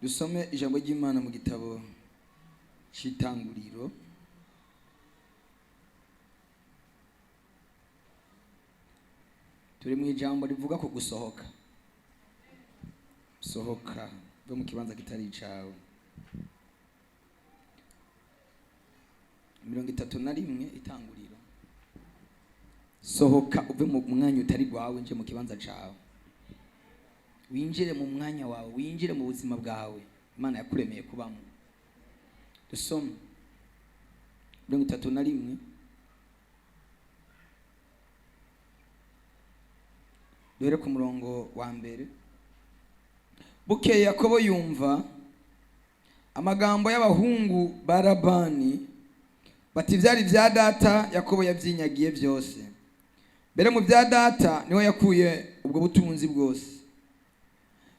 Dusome ijambo ry'Imana mu gitabo cy'Itanguriro, turi mu ijambo rivuga ku gusohoka. Sohoka uve mu kibanza kitari icawe. 31, Itanguriro. Sohoka uve mu mwanya utari gwawe, nje mu kibanza cawe, winjire mu mwanya wawe, winjire mu buzima bwawe Imana yakuremeye kubamo. Dusome 31, duhere ku murongo wa mbere. Bukeye Yakobo yumva amagambo y'abahungu ba Labani bati: "Ivyari vya data Yakobo yavyinyagiye byose, mbere mu bya data niho yakuye ubwo butunzi bwose."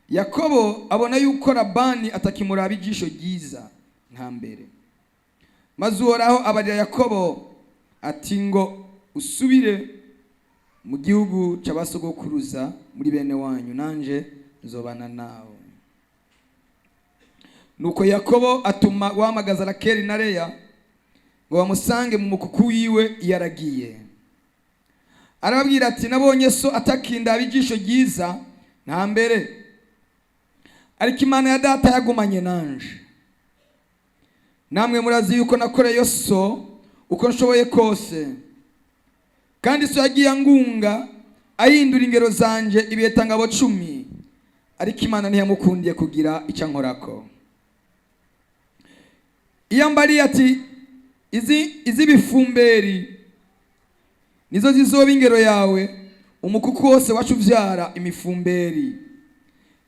Yakobo abona yuko Labani atakimuraba ijisho ryiza nka mbere. Maze Uhoraho abarira Yakobo ati: "Ngo usubire mu gihugu c'abasogokuruza, muri bene wanyu, nanje nzobana nawe." Nuko Yakobo atuma guhamagaza Rakeli na Leya ngo bamusange mu mukuku wiwe yaragiye. Arababwira ati: "Nabonye so atakindaba ijisho ryiza nta mbere, ariko Imana ya data yagumanye nanje. Namwe murazi yuko nakoreye so uko nshoboye kose, kandi so yagiye angunga ahindura ingero zanje ibihetangabo 10, ariko Imana ntiyamukundiye kugira icyo ankorako. Iyo ambariye ati: 'Izi iz'ibifumberi nizo zizoba ingero yawe,' umukuku wose wacu uvyara imifumberi.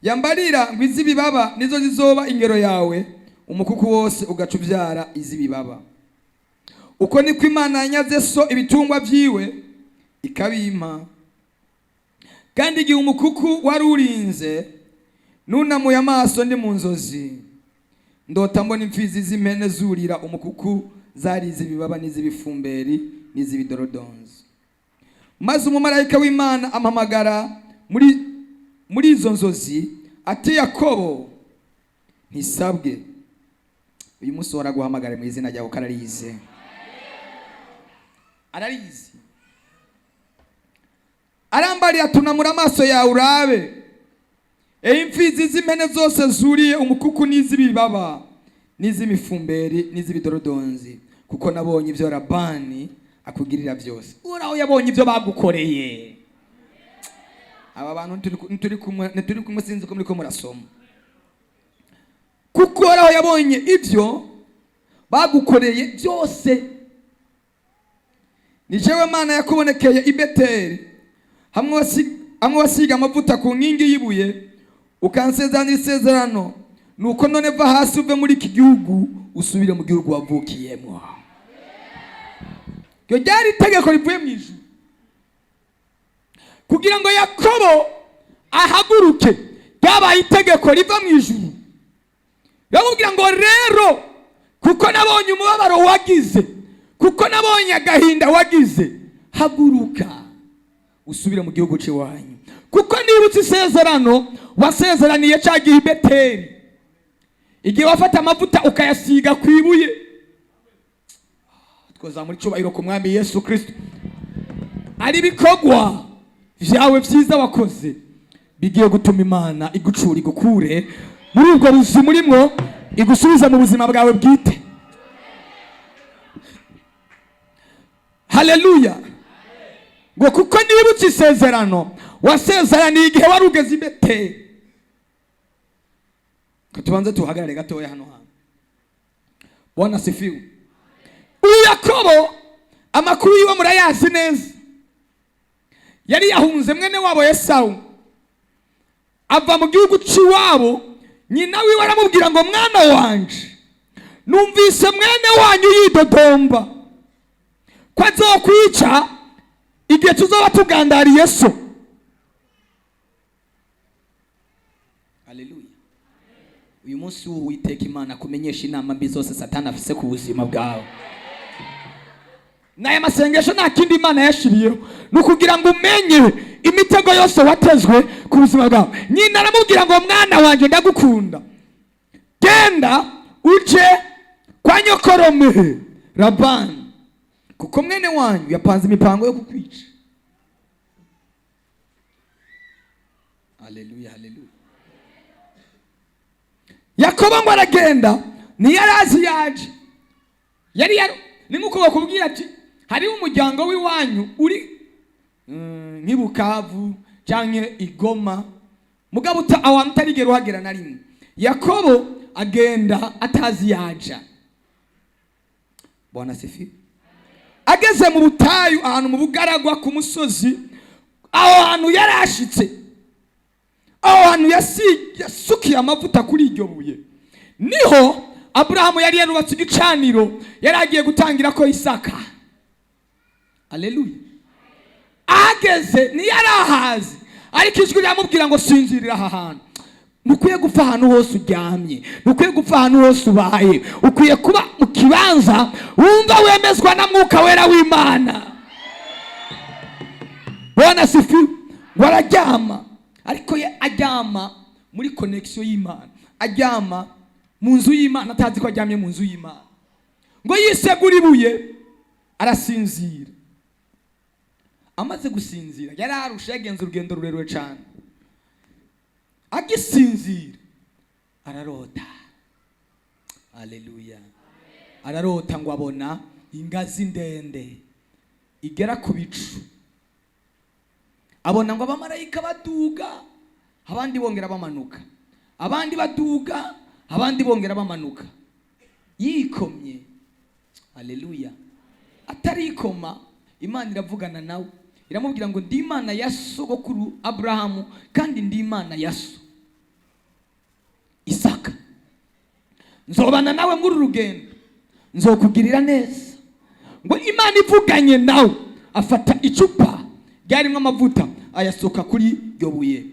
Yambarira ngo: 'Iz'ibibaba nizo zizoba ingero yawe,' umukuku wose ugaca uvyara iz'ibibaba. Uko niko Imana yanyaze so ibitungwa vyiwe ikabimpa. Kandi igihe umukuku wari urinze, nunamuye amaso ndi mu nzozi, ndota mbona imfizi z'impene zurira umukuku, zari iz'ibibaba n'iz'ibifumberi n'iz'ibidorodonzi. Maze umumarayika w'Imana ampamagara muri izo nzozi ati: 'Yakobo.' Ntisabwe." Uyu munsi waraguhamagara mu izina ryawe, ko ararize, ararizi. Arambariye: "Tunamura amaso yawe urabe, ehe imfizi z'impene zose zuriye umukuku n'iz'ibibaba n'iz'imifumberi n'iz'ibidorodonzi, kuko nabonye ibyo Labani akugirira byose." Uhoraho yabonye ibyo bagukoreye. Aba bantu ntituri kumwe, ntituri kumwe, sinzi ko muriko murasoma. Kuko Uhoraho yabonye ibyo bagukoreye byose. Ni jewe Mana yakubonekeye i Beteli, hamwe wasiga amavuta ku nkingi y'ibuye, ukansezerana isezerano. Nuko none va hasi uve muri iki gihugu, usubire mu gihugu wavukiyemo. Iryo ryari itegeko rivuye mu ijuru kugira ngo Yakobo ahaguruke. Ryabaye itegeko riva mu ijuru, riramubwira ngo: "Rero kuko nabonye umubabaro wagize, kuko nabonye agahinda wagize, haguruka usubire mu gihugu cy'iwanyu, kuko nibutse isezerano wasezeraniye cya gihe i Beteli, igihe wafata amavuta ukayasiga ku ibuye." Twazamura icyubahiro ku Mwami Yesu Kirisito. Ari ibikorwa byawe byiza wakoze bigiye gutuma Imana igucura, igukure muri ubwo buzima urimo, igusubiza mu buzima bwawe bwite. Haleluya! Ngo: "Kuko nibutse isezerano wasezeraniye igihe wari ugeze i Beteli." Ko tubanze tuhagarare gatoya hano hantu. Bwana sifiwe. Uyu Yakobo, amakuru yiwe murayazi neza. Yari yahunze mwene wabo Esawu, ava mu gihugu cy'iwabo. Nyina wiwe aramubwira ngo: "Mwana wanje, numvise mwene wanyu yidodomba ko azokwica igihe tuzoba tugandariye so." Haleluya! Uyu munsi w'Uwiteka Imana akumenyesha inama mbi zose Satani afise ku buzima bwawe. N'aya masengesho nta kindi Imana yashiriyeho, ni ukugira ngo umenye imitego yose watezwe ku buzima bwawe. Nyina aramubwira ngo: "Mwana wanjye, ndagukunda." Genda uje kwa nyokorome Labani, kuko mwene wanyu yapanze imipango yo kukwica. Haleluya, haleluya. Yakobo ngo aragenda, ntiyari yaje. Yari yari ni nk'uko bakubwira ati hariho umuryango w'iwanyu uri nk'i Bukavu cyangwa i Goma, mugabo aho hantu utarigera uhagera na rimwe. Yakobo agenda atazi yaja. Bwana sifiwe. Ageze mu butayu, ahantu mu bugaragwa ku musozi, aho hantu yarashitse, aho hantu yasukiye amavuta kuri iryo buye, niho Aburahamu yari yarubatse igicaniro, yari agiye gutangira ko Isaka. Aleluya. Ahageze ntiyari ahazi, ariko ijwi riramubwira ngo sinzirira aha hantu. Ntukwiye gupfa ahantu hose uryamye, ntukwiye gupfa ahantu hose ubaye, ukwiye kuba mu kibanza wumva wemezwa na Mwuka Wera w'Imana. Bwana sifiwe. Ngo araryama, ariko ye aryama muri connexion y'Imana, aryama mu nzu y'Imana atazi ko aryamye mu nzu y'Imana. Ngo yisegura ibuye arasinzira. Amaze gusinzira, yari arushe, yagenze urugendo rurerure cyane. Agisinzira ararota. Aleluya. Ararota ngo abona ingazi ndende igera ku bicu, abona ngo abamarayika baduga, abandi bongera bamanuka, abandi baduga, abandi bongera bamanuka. Yikomye. Aleluya. Atarikoma, Imana iravugana nawe, iramubwira ngo ndi Imana ya sogokuru Aburahamu, kandi ndi Imana ya so Isaka. Nzobana nawe muri uru rugendo, nzokugirira neza. Ngo Imana ivuganye nawe, afata icupa ryarimo amavuta ayasuka kuri iryo buye,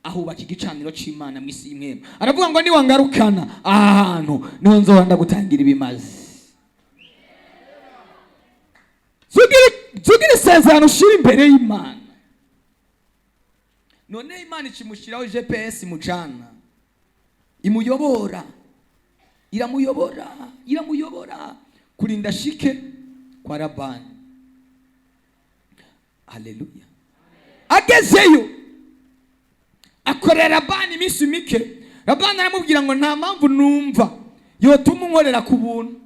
ahubaka igicaniro cy'Imana mu isi y'imwema. Aravuga ngo niwangarukana aha hantu, niho nzoba ndagutangira ibimazi. Zugira isezerano ushira imbere y'Imana. None Imana ikimushyiraho GPS imujana, imuyobora, iramuyobora, iramuyobora kurinda shike kwa Labani. Haleluya. Agezeyo akorera Labani iminsi mike. Labani aramubwira ngo nta mpamvu numva yotuma unkorera ku buntu.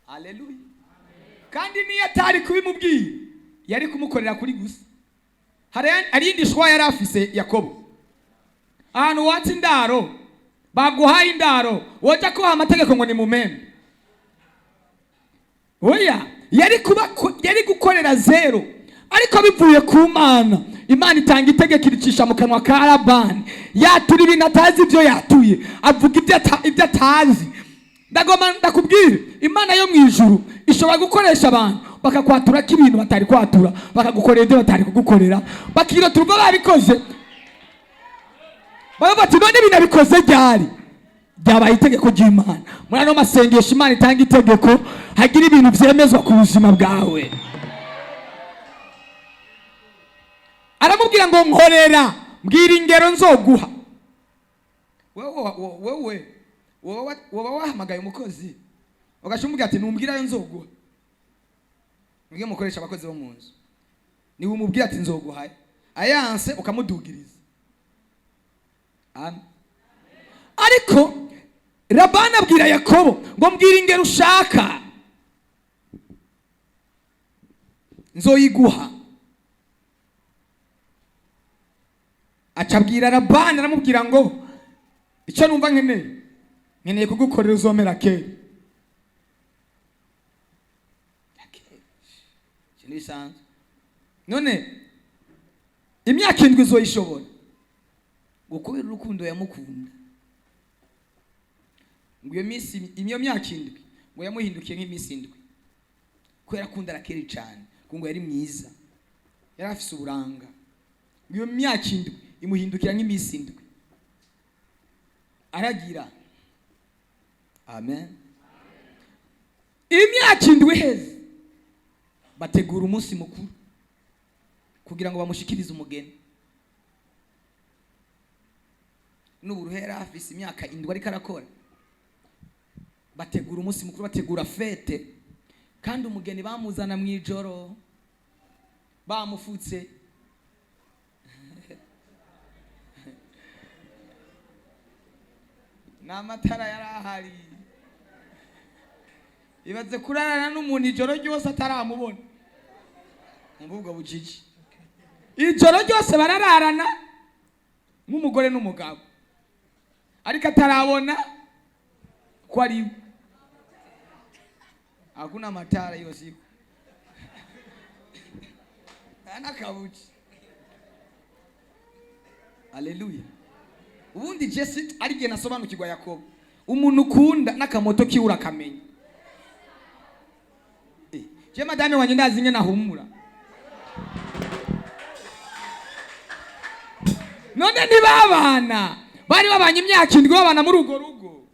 Haleluya. Kandi niyo atari kubimubwira, yari kumukorera kuri gusa. Hari iyindi choix yari afise Yakobo? Ahantu watse indaro, baguhaye indaro, woja kubaha amategeko ngo ni mumembe? Oya, yari kuba yari gukorera zéro, ariko bivuye ku Mana, Imana itanga itegeko, iricisha mu kanwa ka Labani, yatura ibintu atazi ibyo yatuye, avuga ibyo atazi. Ndagoma ndakubwire, Imana yo mu ijuru ishobora gukoresha abantu bakakwatura ko ibintu batari kwatura, bakagukorera ibyo batari kugukorera, bakirota urwo babikoze, baravuga bati none ibintu abikoze ryari? Ryabaye itegeko ry'Imana. Muri ano masengesho, Imana itanga itegeko, hagira ibintu byemezwa ku buzima bwawe. Aramubwira ngo nkorera, mbwira ingero nzoguha. Wewe woba wahamagaye umukozi, ugaca umubwira ati numbwira ayo nzoguha. Mwige mukoresha abakozi bo mu nzu, niwe umubwira ati nzoguhaye, ayanse ukamudugiriza. Amen. Ariko Labani abwira Yakobo ngo mbwira ingero ushaka, nzoyiguha. Aca abwira Labani, aramubwira ngo icyo numva nkeneye, nkeneye kugukorera uzomera kera. Ikintu bisanzwe. None imyaka 7 uzoyishobora? Ngo kubera urukundo yamukunda, ngo iyo minsi, iyo myaka 7 ngo yamuhindukiye nk'iminsi 7, kubera akunda Rakeli cyane, kuko ngo yari mwiza, yari afise uburanga. Ngo iyo myaka 7 imuhindukira nk'iminsi 7. Aragira amen. Imyaka 7 iheze, bategura umunsi mukuru kugira ngo bamushikirize umugeni. N'uburuhera afise imyaka 7 ariko arakora. Bategura umunsi mukuru, bategura fête, kandi umugeni bamuzana mu ijoro bamufutse. N'amatara yari ahari. Ibaze kurarana n'umuntu ijoro ryose ataramubona, ubwo bujiji. Ijoro ryose barararana nk'umugore n'umugabo, ariko atarabona ko ari we. Hakuna matara hiyo siku, ana kabuki. Haleluya. Ubundi Jesse ari igihe nasobanukirwa Yakobo, umuntu ukunda n'akamoto kiwe urakamenya. Je madame wanje ndazi ingene ahumura. None ntibabana, bari babanye imyaka 7 babana muri urwo rugo.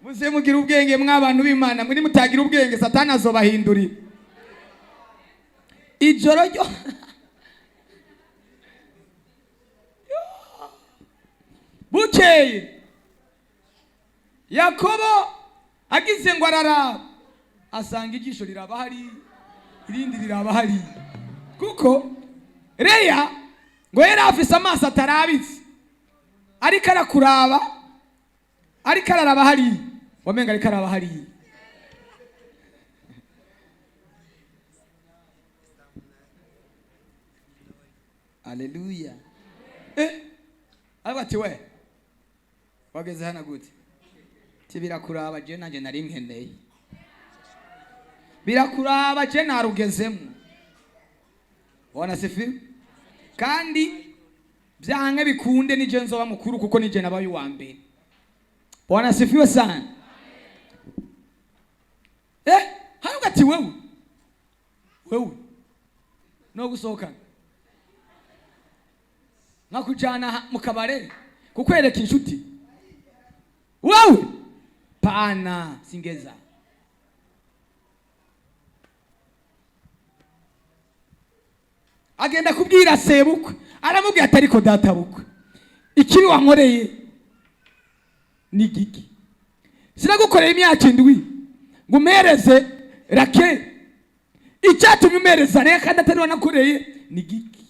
Muze mugira ubwenge mw'abantu b'Imana, muri mutagira ubwenge Satani azobahindurira. Ijoro ryo bukeye Yakobo agize ngo araraba, asanga ijisho riraba hari, irindi riraba hari, kuko Leya ngo yari afise amaso atarabitse, ariko arakuraba, ariko araraba hari, wamenga ariko araraba hari. Haleluya. Aravuga ati we wageze hano gute? Ati birakuraba je nanje nari nkeneye, birakuraba je narugezemo. Bwana sifiwe. Kandi byange bikunde nije nzoba mukuru, kuko nije nabaye uwa mbere. Bwana sifiwe sana. Haravuga ati wewe wewe no gusohokana nkakujana mu kabare kukwereka inshuti wewe, pana singeza. Agenda kubwira sebukwe, aramubwira ati ariko databukwe, ikibi wankoreye ni giki? Sinagukoreye imyaka 7 ngo umpereze Rakeli, icyatumye umpereza Leya kandi atari wanakoreye ni giki?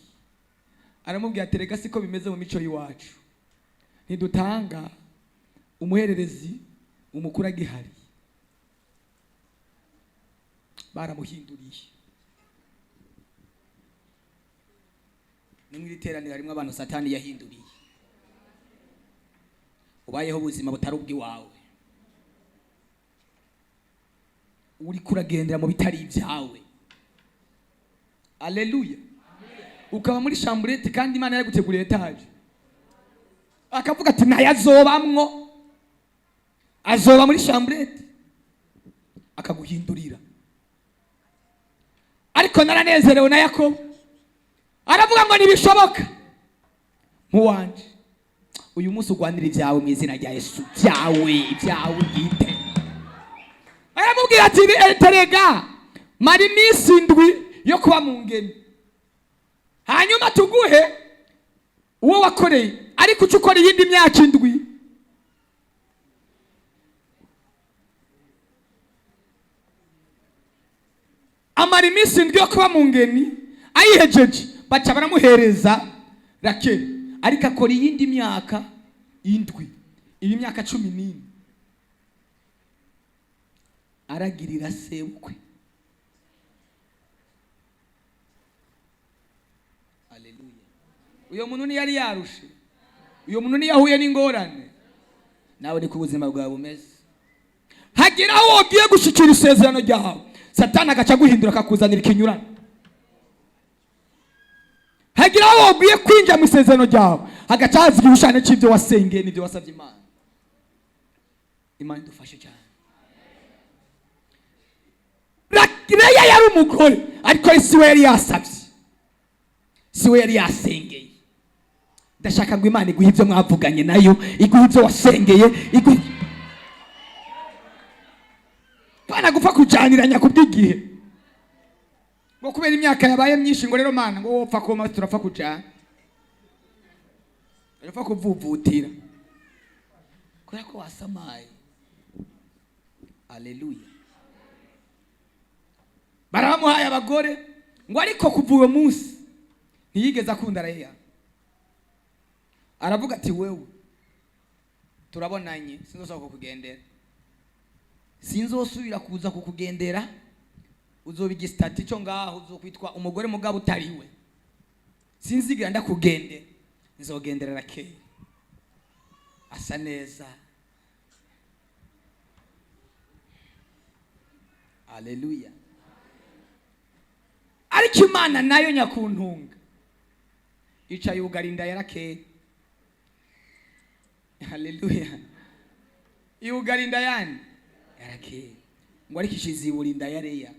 Aramubwira ati rega siko bimeze mu mico y'iwacu, ntidutanga umuhererezi umukuru agihari. Baramuhinduriye. Nimwe iteraniro harimo abantu Satani yahinduriye, ubayeho ubuzima butari ubw'iwawe, uri kuragendera mu bitari ibyawe. Haleluya. Ukaba muri chambrette kandi Imana yaguteguriye etaje, akavuga ati ntayazobamwo, azoba muri chambrette, akaguhindurira. Ariko naranezerewe na Yakobo, aravuga ngo ntibishoboka muwanje, uyu munsi ugwanira ibyawe mu izina rya Yesu, byawe ibyawe bwite. Aramubwira ati terega mara iminsi 7 yo kuba mu ngeni, hanyuma tuguhe uwo wakoreye, ariko uca ukora iyindi myaka 7. Amara iminsi 7 yo kuba mu ngeni, ayihejeje baca baramuhereza Rakeli, ariko akora iyindi myaka 7, iyi myaka 14 aragirira sebukwe. Haleluya. Uyo muntu ntiyari yarushe, uyo muntu ntiyahuye n'ingorane. Nawe niko ubuzima bwawe bumeze. Hagira aho ugiye gushikira isezerano ryawe, Satani agaca aguhindura akakuzanira ikinyurane. Hagira aho ugiye kwinjira mu isezerano ryawe, hagaca haza igishushanyo cy'ibyo wasengeye n'ibyo wasabye Imana. Imana idufashe cyane. Leya yari umugore, ariko si we yari yasabye, si we yari yasengeye. Ndashaka ngo Imana iguhe ibyo mwavuganye nayo, iguhe ibyo wasengeye, iguhe bana gupfa kujaniranya kubw'igihe. Ngo kubera imyaka yabaye myinshi, ngo rero Mana, ngo wopfa koma turapfa kujana, urapfa kuvuvutira kubera ko wasamaye. Aleluya! Barabamuhaye abagore, ngo ariko kuva uwo munsi ntiyigeze akunda Leya. Aravuga ati: "Wewe turabonanye, sinzosubira kukugendera, sinzosubira kuza kukugendera. Uzoba igisitati cyo ngaho, uzokwitwa umugore mugabo utariwe. Sinzigira ndakugendera, nzogendera Rakeli, asa neza." Aleluya! Ariko Imana nayo nyakuntunga ica yugara inda ya Rakeli. Haleluya! Yugara inda yani ya Rakeli, ngo ariko ishizibura inda ya Leya.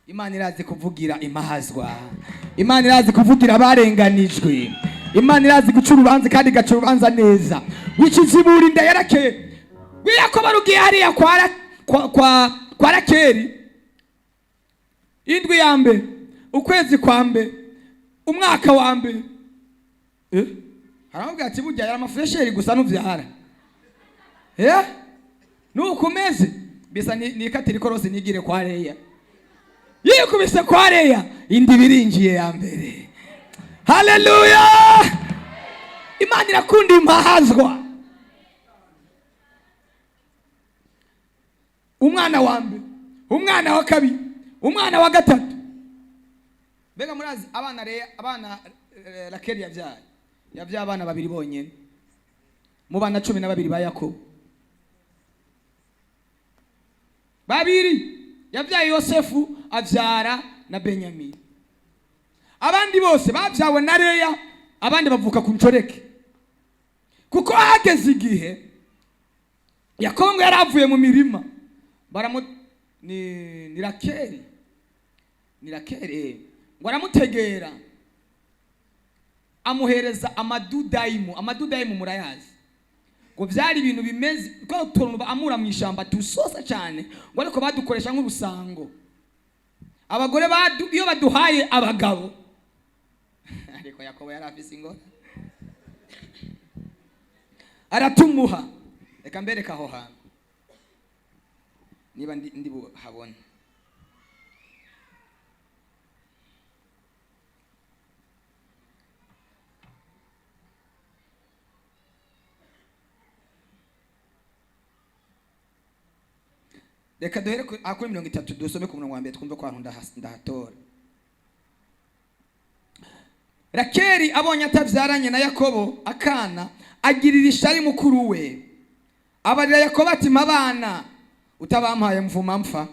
Imana irazi kuvugira imahazwa, Imana irazi kuvugira abarenganijwe, Imana irazi guca urubanza kandi igaca urubanza neza. Wikizibura inda ya Rakeli. Yakobo rugiye hariya kwa Rakeli, indwi ya mbere, ukwezi kwa mbere, umwaka wa mbere, aramubwira ati: "Burya yari amafuresheri gusa, nuvyara nuko umeze bisa nikatira ikorosi nigire kwa Leya." Yikubise kwa Leya, indi birinjiye ya mbere. Haleluya! Imana irakunda impahazwa. Umwana wa mbere, umwana wa kabiri, umwana wa gatatu. Mbega murazi abana Leya, abana Rakeli yabyaye? Yabyaye abana babiri bonyene mu bana 12 ba Yakobo. Babiri yabyaye, Yosefu abyara na Benyamini. Abandi bose babyawe na Leya, abandi bavuka ku nshoreke, kuko hageze igihe Yakobo ngo yari avuye mu mirima, baramu ni Rakeli, ni Rakeli, ngo aramutegera, amuhereza amadudayimu. Amadudayimu murayazi? Ngo byari ibintu bimeze ko utuntu amura mu ishyamba tusosa cyane, ngo ariko badukoresha nk'urusango. Abagore iyo baduhaye abagabo. Ariko Yakobo yari afise ingora, aratumuha. Reka mbereke aho hantu niba ndi buhabone. Reka duhere kuri 30, dusome ku murongo wa mbere, twumve ko ahantu ndahatora. Rakeli abonye atabyaranye na Yakobo akana, agirira ishari mukuru we, abarira Yakobo ati: "Mpa abana, utabampaye mvuma mpfa."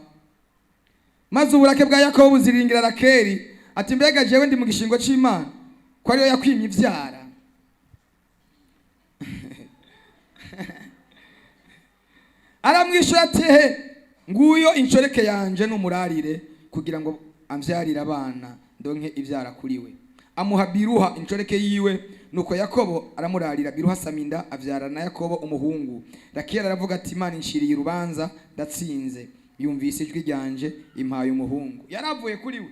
Maze uburake bwa Yakobo buziringira Rakeli, ati: "Mbega jewe ndi mu gishingo c'Imana, ko ariyo yakwimye ivyara?" Aramwishyura ati: "He, nguyo inshoreke yanje, n'umurarire kugira ngo amvyarire abana, ndonke ivyara kuri we." Amuha Biruha inshoreke yiwe. Nuko Yakobo aramurarira. Biruha asaminda, avyara na Yakobo umuhungu. Rakeli aravuga ati: "Imana inshiriye urubanza, ndatsinze, yumvise ijwi ryanje, impaye umuhungu." Yaravuye kuri we.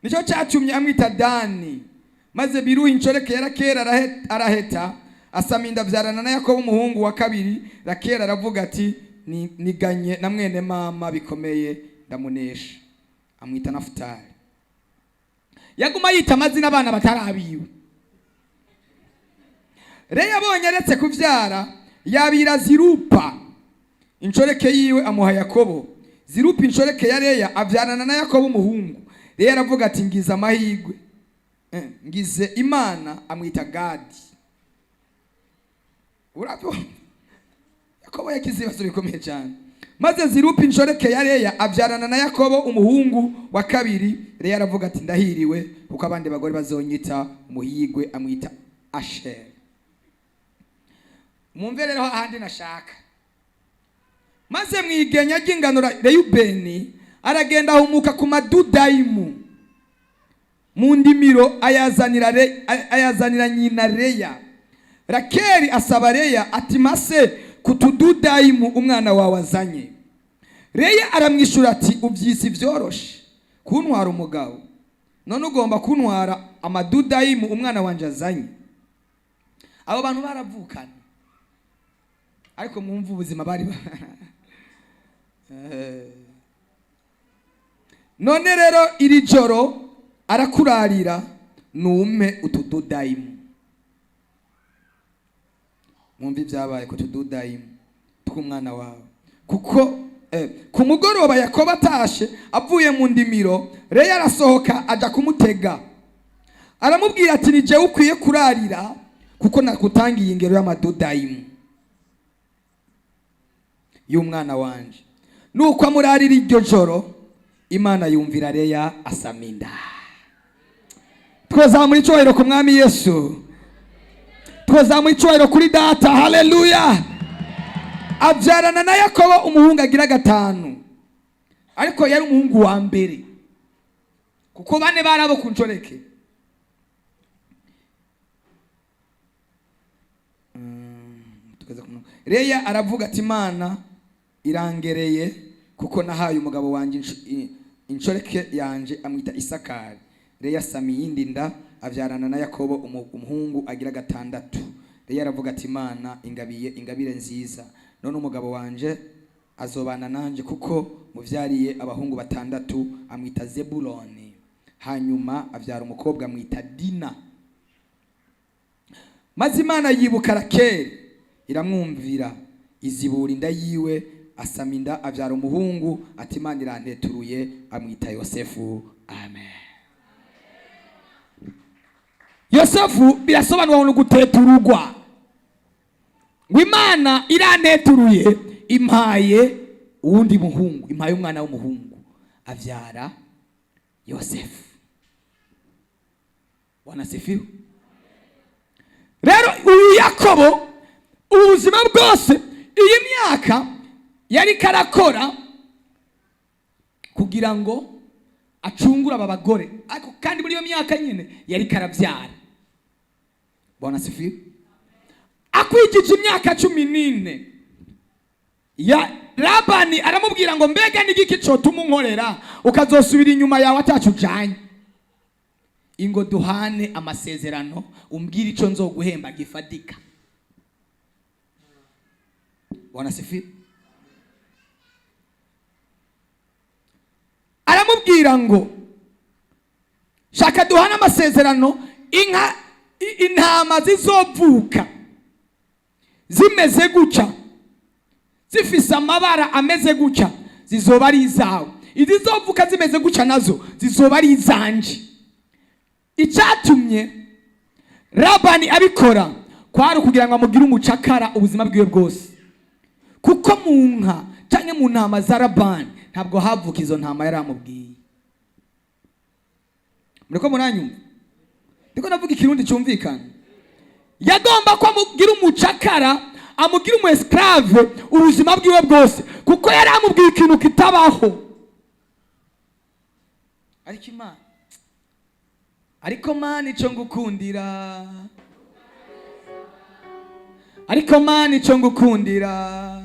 Nicyo cyatumye amwita Dani. Maze Biruha inshoreke ya Rakeli araheta, asama inda, abyarana na Yakobo umuhungu wa kabiri. Rakeli aravuga ati: "Niganye na mwene mama bikomeye, ndamunesha." Amwita Nafutali. Yaguma yita amazina abana batarabiwe. Leya abonye aretse kuvyara, yabira Zirupa inshoreke yiwe, amuha Yakobo. Zirupa inshoreke ya Leya abyarana na Yakobo umuhungu. Leya aravuga ati: "Ngize amahirwe, ngize Imana." Amwita Gadi. Urabyumva? Yakobo yagize ibibazo bikomeye cyane. Maze Zirupa inshoreke ya Leya abyarana na Yakobo umuhungu wa kabiri. Leya aravuga ati: "Ndahiriwe, kuko abandi bagore bazonyita umuhigwe." Amwita Asheri. Mwumve rero ahandi nashaka. Maze mu igenya ry'ingano, Reyubeni aragenda, ahumuka ku madudayimu mu ndimiro, ayazanira nyina Leya. Rakeli asaba Leya ati: "Mase Ku tududayimu umwana wawe azanye. Leya aramwishyura ati: "Ubyise ibyoroshe kuntwara umugabo, none ugomba kuntwara amadudayimu umwana wanjye azanye?" Abo bantu baravukana, ariko mwumva ubuzima bari. None rero iri joro arakurarira, numpe utududayimu. Mwumve ibyabaye ku tududayimu tw'umwana wawe, kuko ku mugoroba Yakobo atashe avuye mu ndimiro, Leya arasohoka aja kumutega, aramubwira ati: "Ni jewe ukwiye kurarira, kuko nakutangiye ingero y'amadudayimu y'umwana wanje." Nuko amurarira iryo joro. Imana yumvira Leya, asama inda. Twazamura icyubahiro ku Mwami Yesu, twazamura icyubahiro kuri Data. Haleluya! Abyarana na Yakobo umuhungu agira gatanu, ariko yari umuhungu wa mbere, kuko bane bari abo ku nshoreke. Tugeze ku murongo. Leya aravuga ati: "Imana irangereye, kuko nahaye umugabo wanjye inshoreke yanje." Amwita Isakari. Leya asama iyindi nda, abyarana na Yakobo umuhungu agira gatandatu. Leya aravuga ati: "Imana ingabiye ingabire nziza, none umugabo wanje azobana nanje, kuko muvyariye abahungu batandatu." Amwita Zebuloni. Hanyuma abyara umukobwa, amwita Dina. Maze Imana yibuka Rakeli, iramwumvira, izibura inda yiwe, asama inda, abyara umuhungu, ati: "Imana iranteturuye." Amwita Yosefu. Amen. Yosefu birasobanura ngo guteturugwa, ngo Imana iranteturuye, impaye uwundi muhungu, impaye umwana w'umuhungu. Abyara Yosefu. Bwana asifiwe. Rero uyu Yakobo, ubuzima bwose, iyi myaka yari karakora kugira ngo acungure aba bagore, ariko kandi muri iyo myaka nyine yari karabyara. Bwana asifiwe. Akwigije imyaka 14 ya Labani aramubwira ngo: "Mbega n'igiki cotuma unkorera ukazosubira inyuma yawe atacu ujanye? Ingo duhane amasezerano, umbwire ico nzoguhemba gifatika." Bwana asifiwe. Aramubwira ngo: "Shaka duhane amasezerano, inka, intama zizovuka zimeze gutya, zifise amabara ameze gutya, zizoba ari izawe; izizovuka zimeze gutya nazo zizoba ari izanje." Icyatumye Labani abikora kwari ukugira ngo amugire umucakara ubuzima bwiwe bwose, kuko mu nka cyangwa mu ntama za Labani ntabwo havuka izo ntama yari amubwiye. Muriko muranyumva? Ndiko navuga Ikirundi cyumvikana. Yagomba ko amugira umucakara, amugira umu esclave ubuzima bwiwe bwose, kuko yari amubwiye ikintu kitabaho. Ariko Imana, ariko Mana ico ngukundira, ariko Mana ico ngukundira,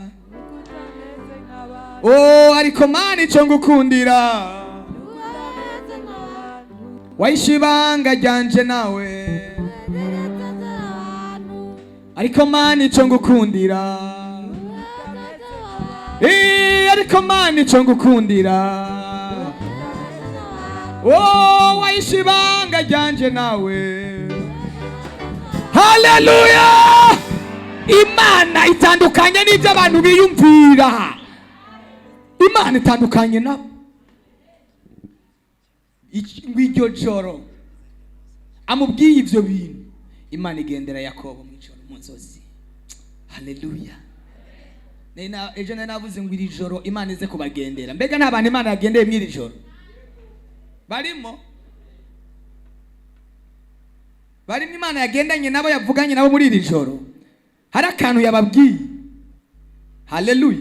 oh, ariko Mana ico ngukundira, wahishe ibanga ryanje nawe. Ariko Mana ico ngukundira, ariko Mana ico ngukundira, oh, wahishe ibanga ryanje nawe. Haleluya! Imana itandukanye n'ibyo abantu biyumvira. Imana itandukanye nabo. Ngo iryo joro amubwiye ibyo bintu, Imana igendera Yakobo mu ijoro mu nzozi. Haleluya! Ejo nari navuze ngo iri joro Imana ize kubagendera. Mbega nta bantu Imana yagendeye muri iri joro barimo? Barimo Imana yagendanye nabo, yavuganye nabo muri iri joro, hari akantu yababwiye. Haleluya!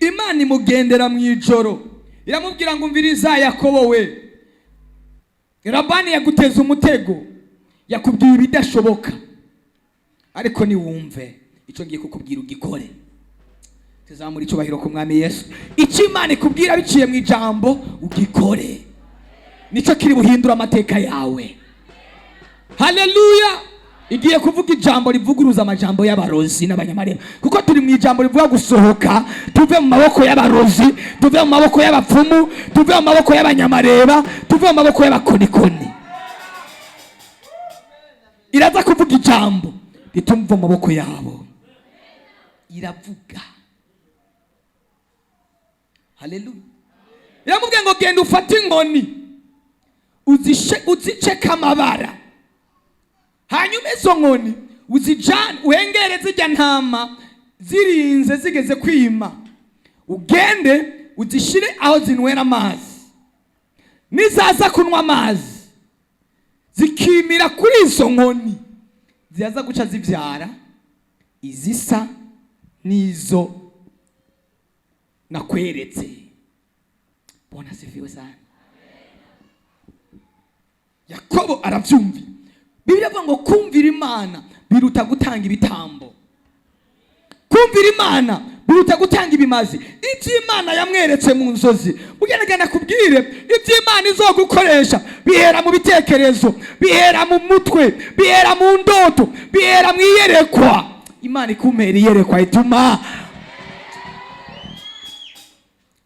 Imana imugendera mu ijoro, iramubwira ngo: "Umviriza Yakobo we, Labani yaguteza umutego, yakubwiye ibidashoboka, ariko niwumve." Icyo ngiye kukubwira ugikore. Tuzamura icyubahiro ku Mwami Yesu. Icyo Imana ikubwira biciye mu ijambo ugikore, nicyo kiri buhindura amateka yawe. Haleluya! Igiye kuvuga ijambo rivuguruza amajambo y'abarozi n'abanyamareba, kuko turi mu ijambo rivuga gusohoka tuve mu maboko y'abarozi, tuve mu maboko y'abapfumu, tuve mu maboko y'abanyamareba, tuve mu maboko y'abakonikoni. Iraza kuvuga ijambo rituma uva mu maboko yabo. Iravuga, haleluya, iramubwiye ngo: "Genda ufate inkoni, uziceko amabara, hanyuma izo nkoni uzijane, uhengere zijya ntama zirinze zigeze kwima, ugende uzishyire aho zinywera amazi. Nizaza kunywa amazi zikimira kuri izo nkoni, ziraza guca zibyara izisa n'izo nakweretse." Bwana asifiwe sana. Yakobo arabyumvira. Bibiliya avuga ngo kumvira Imana biruta gutanga ibitambo, kumvira Imana biruta gutanga ibimazi. Ibyo Imana yamweretse mu nzozi, ugerageza kubwire ibyo Imana izogukoresha bihera mu bitekerezo, bihera mu mutwe, bihera mu ndoto, bihera mu iyerekwa. Imana ikumera iyerekwa ituma.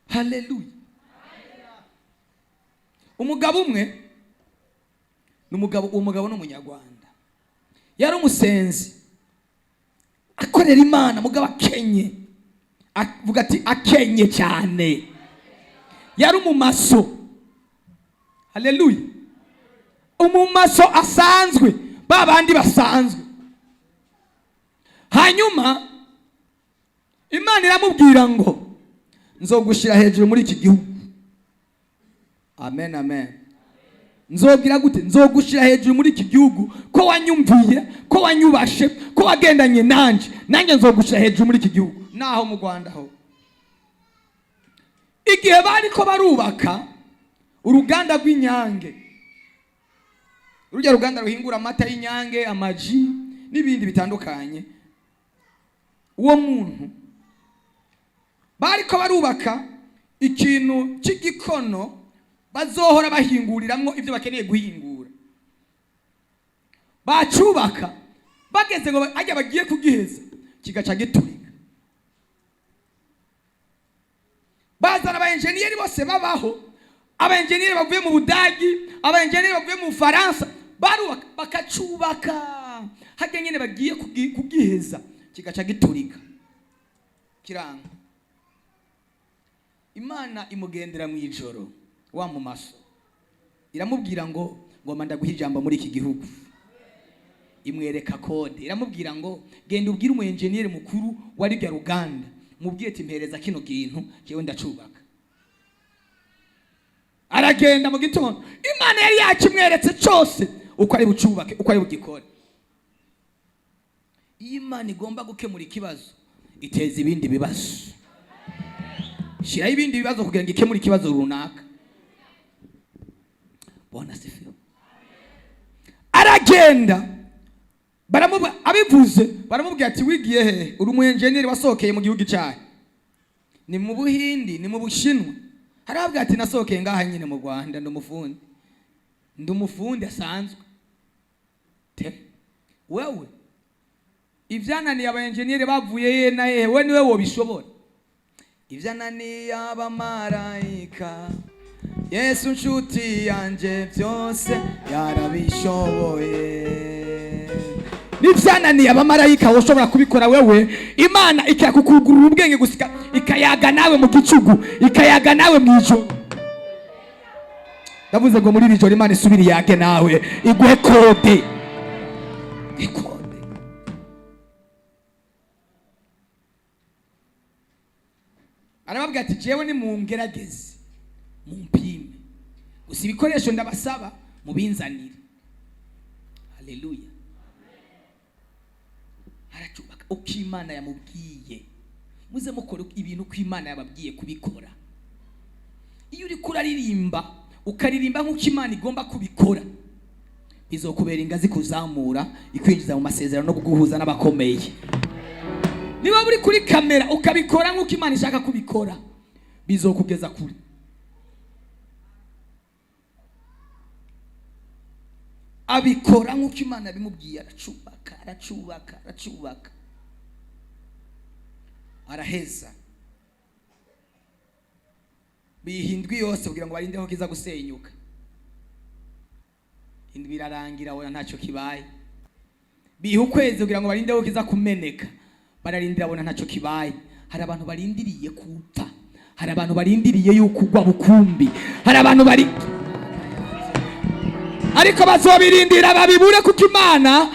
Haleluya! Umugabo umwe ni umugabo, uwo mugabo ni Umunyarwanda, yari umusenzi, akorera Imana, mugabo akenye. Avuga ati: "Akenye cyane." Yari umumaso, haleluya, umumaso asanzwe, ba bandi basanzwe. Hanyuma Imana iramubwira ngo: "Nzogushyira hejuru muri iki gihugu." Amen, amen. Nzobwira gute? "Nzogushyira hejuru muri iki gihugu, ko wanyumviye, ko wanyubashe, ko wagendanye nanje, nanjye nzogushyira hejuru muri iki gihugu." Naho mu Rwanda ho, igihe bariko barubaka uruganda rw'Inyange, rujya ruganda ruhingura amata y'Inyange, amaji n'ibindi bitandukanye, uwo muntu bariko barubaka ikintu cy'igikono bazohora bahinguriramwo ibyo bakeneye guhingura. Bacubaka, bageze ngo ajya bagiye kugiheza, kigaca giturika. Bazana abaenjeniyeri bose babaho, abaenjeniyeri bavuye mu Budagi, abaenjeniyeri bavuye mu Bufaransa, barubaka, bakacubaka, hajya nyine bagiye kugiheza kigaca giturika, kiranga. Imana imugendera mu ijoro wa mu maso, iramubwira ngo: "Ngomba ndaguha ijambo muri iki gihugu." Imwereka code, iramubwira ngo: "Genda ubwire umu enjeniyeri mukuru wa rujya ruganda, mubwire ati: 'Mpereza kino kintu, jewe ndacubaka.'" Aragenda mu gitondo, Imana yari yakimweretse cyose, uko ari bucubake, uko ari bugikore. Iyo Imana igomba gukemura ikibazo, iteza ibindi bibazo, shyiraho ibindi bibazo kugira ngo ikemure ikibazo runaka. Bwana asifiwe. Aragenda, abivuze, baramubwira ati: "Wigiye hehe? Uri umu enjeniyeri wasohokeye mu gihugu cyahe? Ni mu Buhindi? Ni mu Bushinwa?" Harabwira ati: "Nasohokeye ngaha nyine mu Rwanda, ndi umufundi, ndi umufundi asanzwe." Te wewe, ibyananiye aba enjeniyeri bavuye ye na hehe, we niwe wobishobora? Ibyananiye abamarayika, Yesu nshuti yanjye byose yarabishoboye. N'ibyananiye abamarayika woshobora kubikora wewe. Imana ikakukugurura ubwenge gusa, ikayaga nawe mu gicugu, ikayaga nawe mu ijoro. Ndavuze ngo muri iri joro Imana isubire iyage nawe, iguhe code, code. Arababwira ati: "Jewe nimungerageze, mumpime gusa, ibikoresho ndabasaba mubinzanire." Haleluya! Aracubaka uko Imana yamubwiye. Muze mukora ibintu uko Imana yababwiye kubikora. Iyo uriko uraririmba, ukaririmba nk'uko Imana igomba kubikora, bizokubera ingazi kuzamura, ikwinjiza mu masezerano no kuguhuza n'abakomeye. Niba uri kuri kamera ukabikora nk'uko Imana ishaka kubikora, bizokugeza kure. Abikora nk'uko Imana bimubwiye, aracubaka, aracubaka, aracubaka, araheza. Bihindwi yose kugira ngo barinde ko kiza gusenyuka. Indwi irarangira, abona ntacyo kibaye. Biha ukwezi kugira ngo barinde ko kiza kumeneka, bararindira, abona ntacyo kibaye. Hari abantu barindiriye kupfa, hari abantu barindiriye yuko ugwa bukumbi, hari abantu bari, ariko bazobirindira babibure, kuko Imana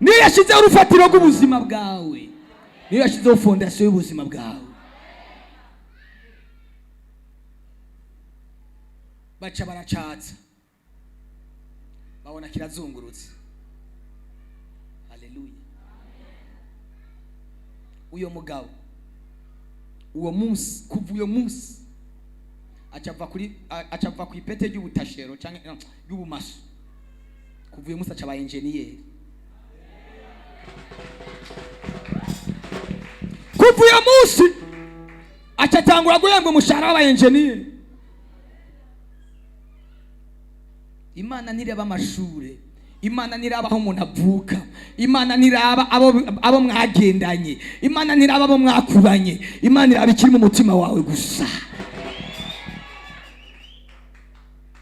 niyo yashyizeho urufatiro rw'ubuzima bwawe, niyo yashyizeho fondasiyo y'ubuzima bwawe. Baca baracatsa, babona kirazungurutse. Haleluya! Uyo mugabo uwo munsi, kuva uyo munsi, acava ku ipete ry'ubutashero canke no, ry'ubumaso. Kuva uyo munsi aca aba enjeniyeri. Kuva uyo munsi aca atangura guhembwa umushahara w'aba enjeniyeri. Imana ntireba amashure, Imana ntiraba aho umuntu avuka, Imana ntiraba abo mwagendanye, Imana ntiraba abo mwakuranye. Imana iraba ikiri mu mutima wawe gusa.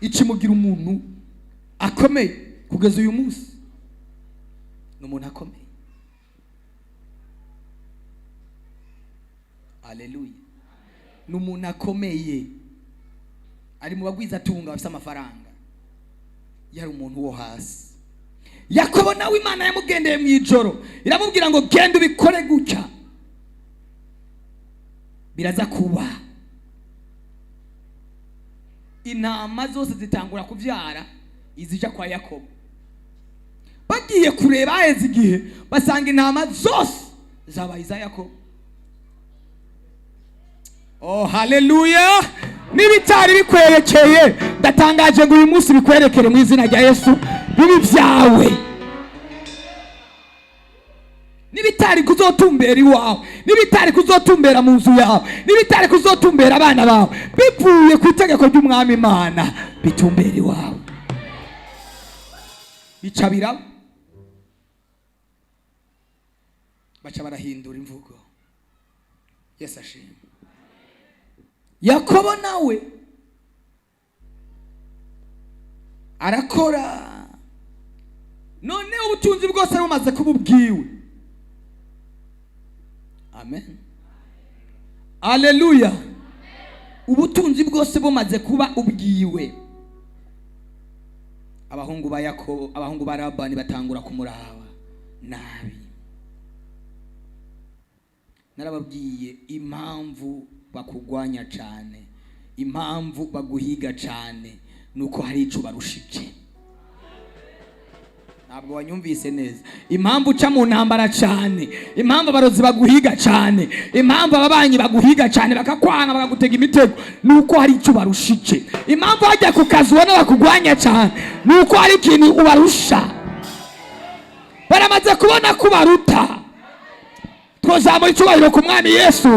Ikimugira umuntu akomeye kugeza uyu munsi, ni umuntu akomeye. Aleluya! Ni umuntu akomeye, ari mu bagwizatunga bafite amafaranga. Yari umuntu wo hasi. Yakobo nawe Imana yamugendeye mu ijoro, iramubwira ngo genda ubikore gutya, biraza kuba. Intama zose zitangura kubyara izija kwa Yakobo. Bagiye kureba haheze igihe, basanga intama zose zabaye iza Yakobo. Oh, haleluya! N'ibitari bikwerekeye, ndatangaje ngo uyu munsi bikwerekere mu izina rya Yesu, bibe ibyawe. N'ibitari kuzotumbera iwawe, n'ibitari kuzotumbera mu nzu yawe, n'ibitari kuzotumbera abana bawe, bivuye ku itegeko ry'Umwami Imana, bitumbera iwawe. Bica biraba, baca barahindura imvugo. Yesu ashimwe. Yakobo nawe arakora, none ubutunzi bwose bumaze kuba ubwiwe. Amen, aleluya! Ubutunzi bwose bumaze kuba ubwiwe, abahungu ba Yakobo, abahungu ba Labani batangura kumuraba nabi. Narababwiye impamvu bakugwanya cyane, impamvu baguhiga cyane, nuko hari ico barushije. Ntabwo wanyumvise neza. Impamvu uca mu ntambara cyane, impamvu abarozi baguhiga cyane, impamvu ababanyi baguhiga cyane, bakakwanga, bakagutega imitego, nuko hari icyo ubarushije. Impamvu wajya ku kazi ubona bakugwanya cyane, nuko hari ikintu ubarusha. Baramaze kubona ko ubaruta. Twazamura icyubahiro ku Mwami Yesu,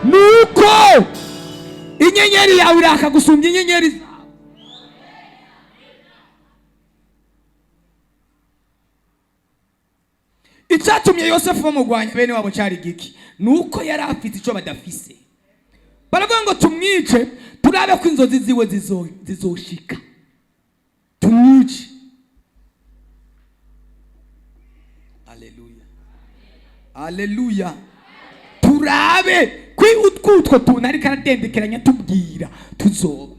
nuko inyenyeri yawe iraka gusumbya inyenyeri zawe. Icyatumye Yosefu bamugwanya bene wabo cyari giki? Nuko yari afite icyo badafise. Baravuga ngo tumwice, turabe ko inzozi ziwe zizoshika, tumwice. Aleluya, aleluya! Turabe kwi utwutwo tuntu ariko aradendekeranya tubwira tuzoba.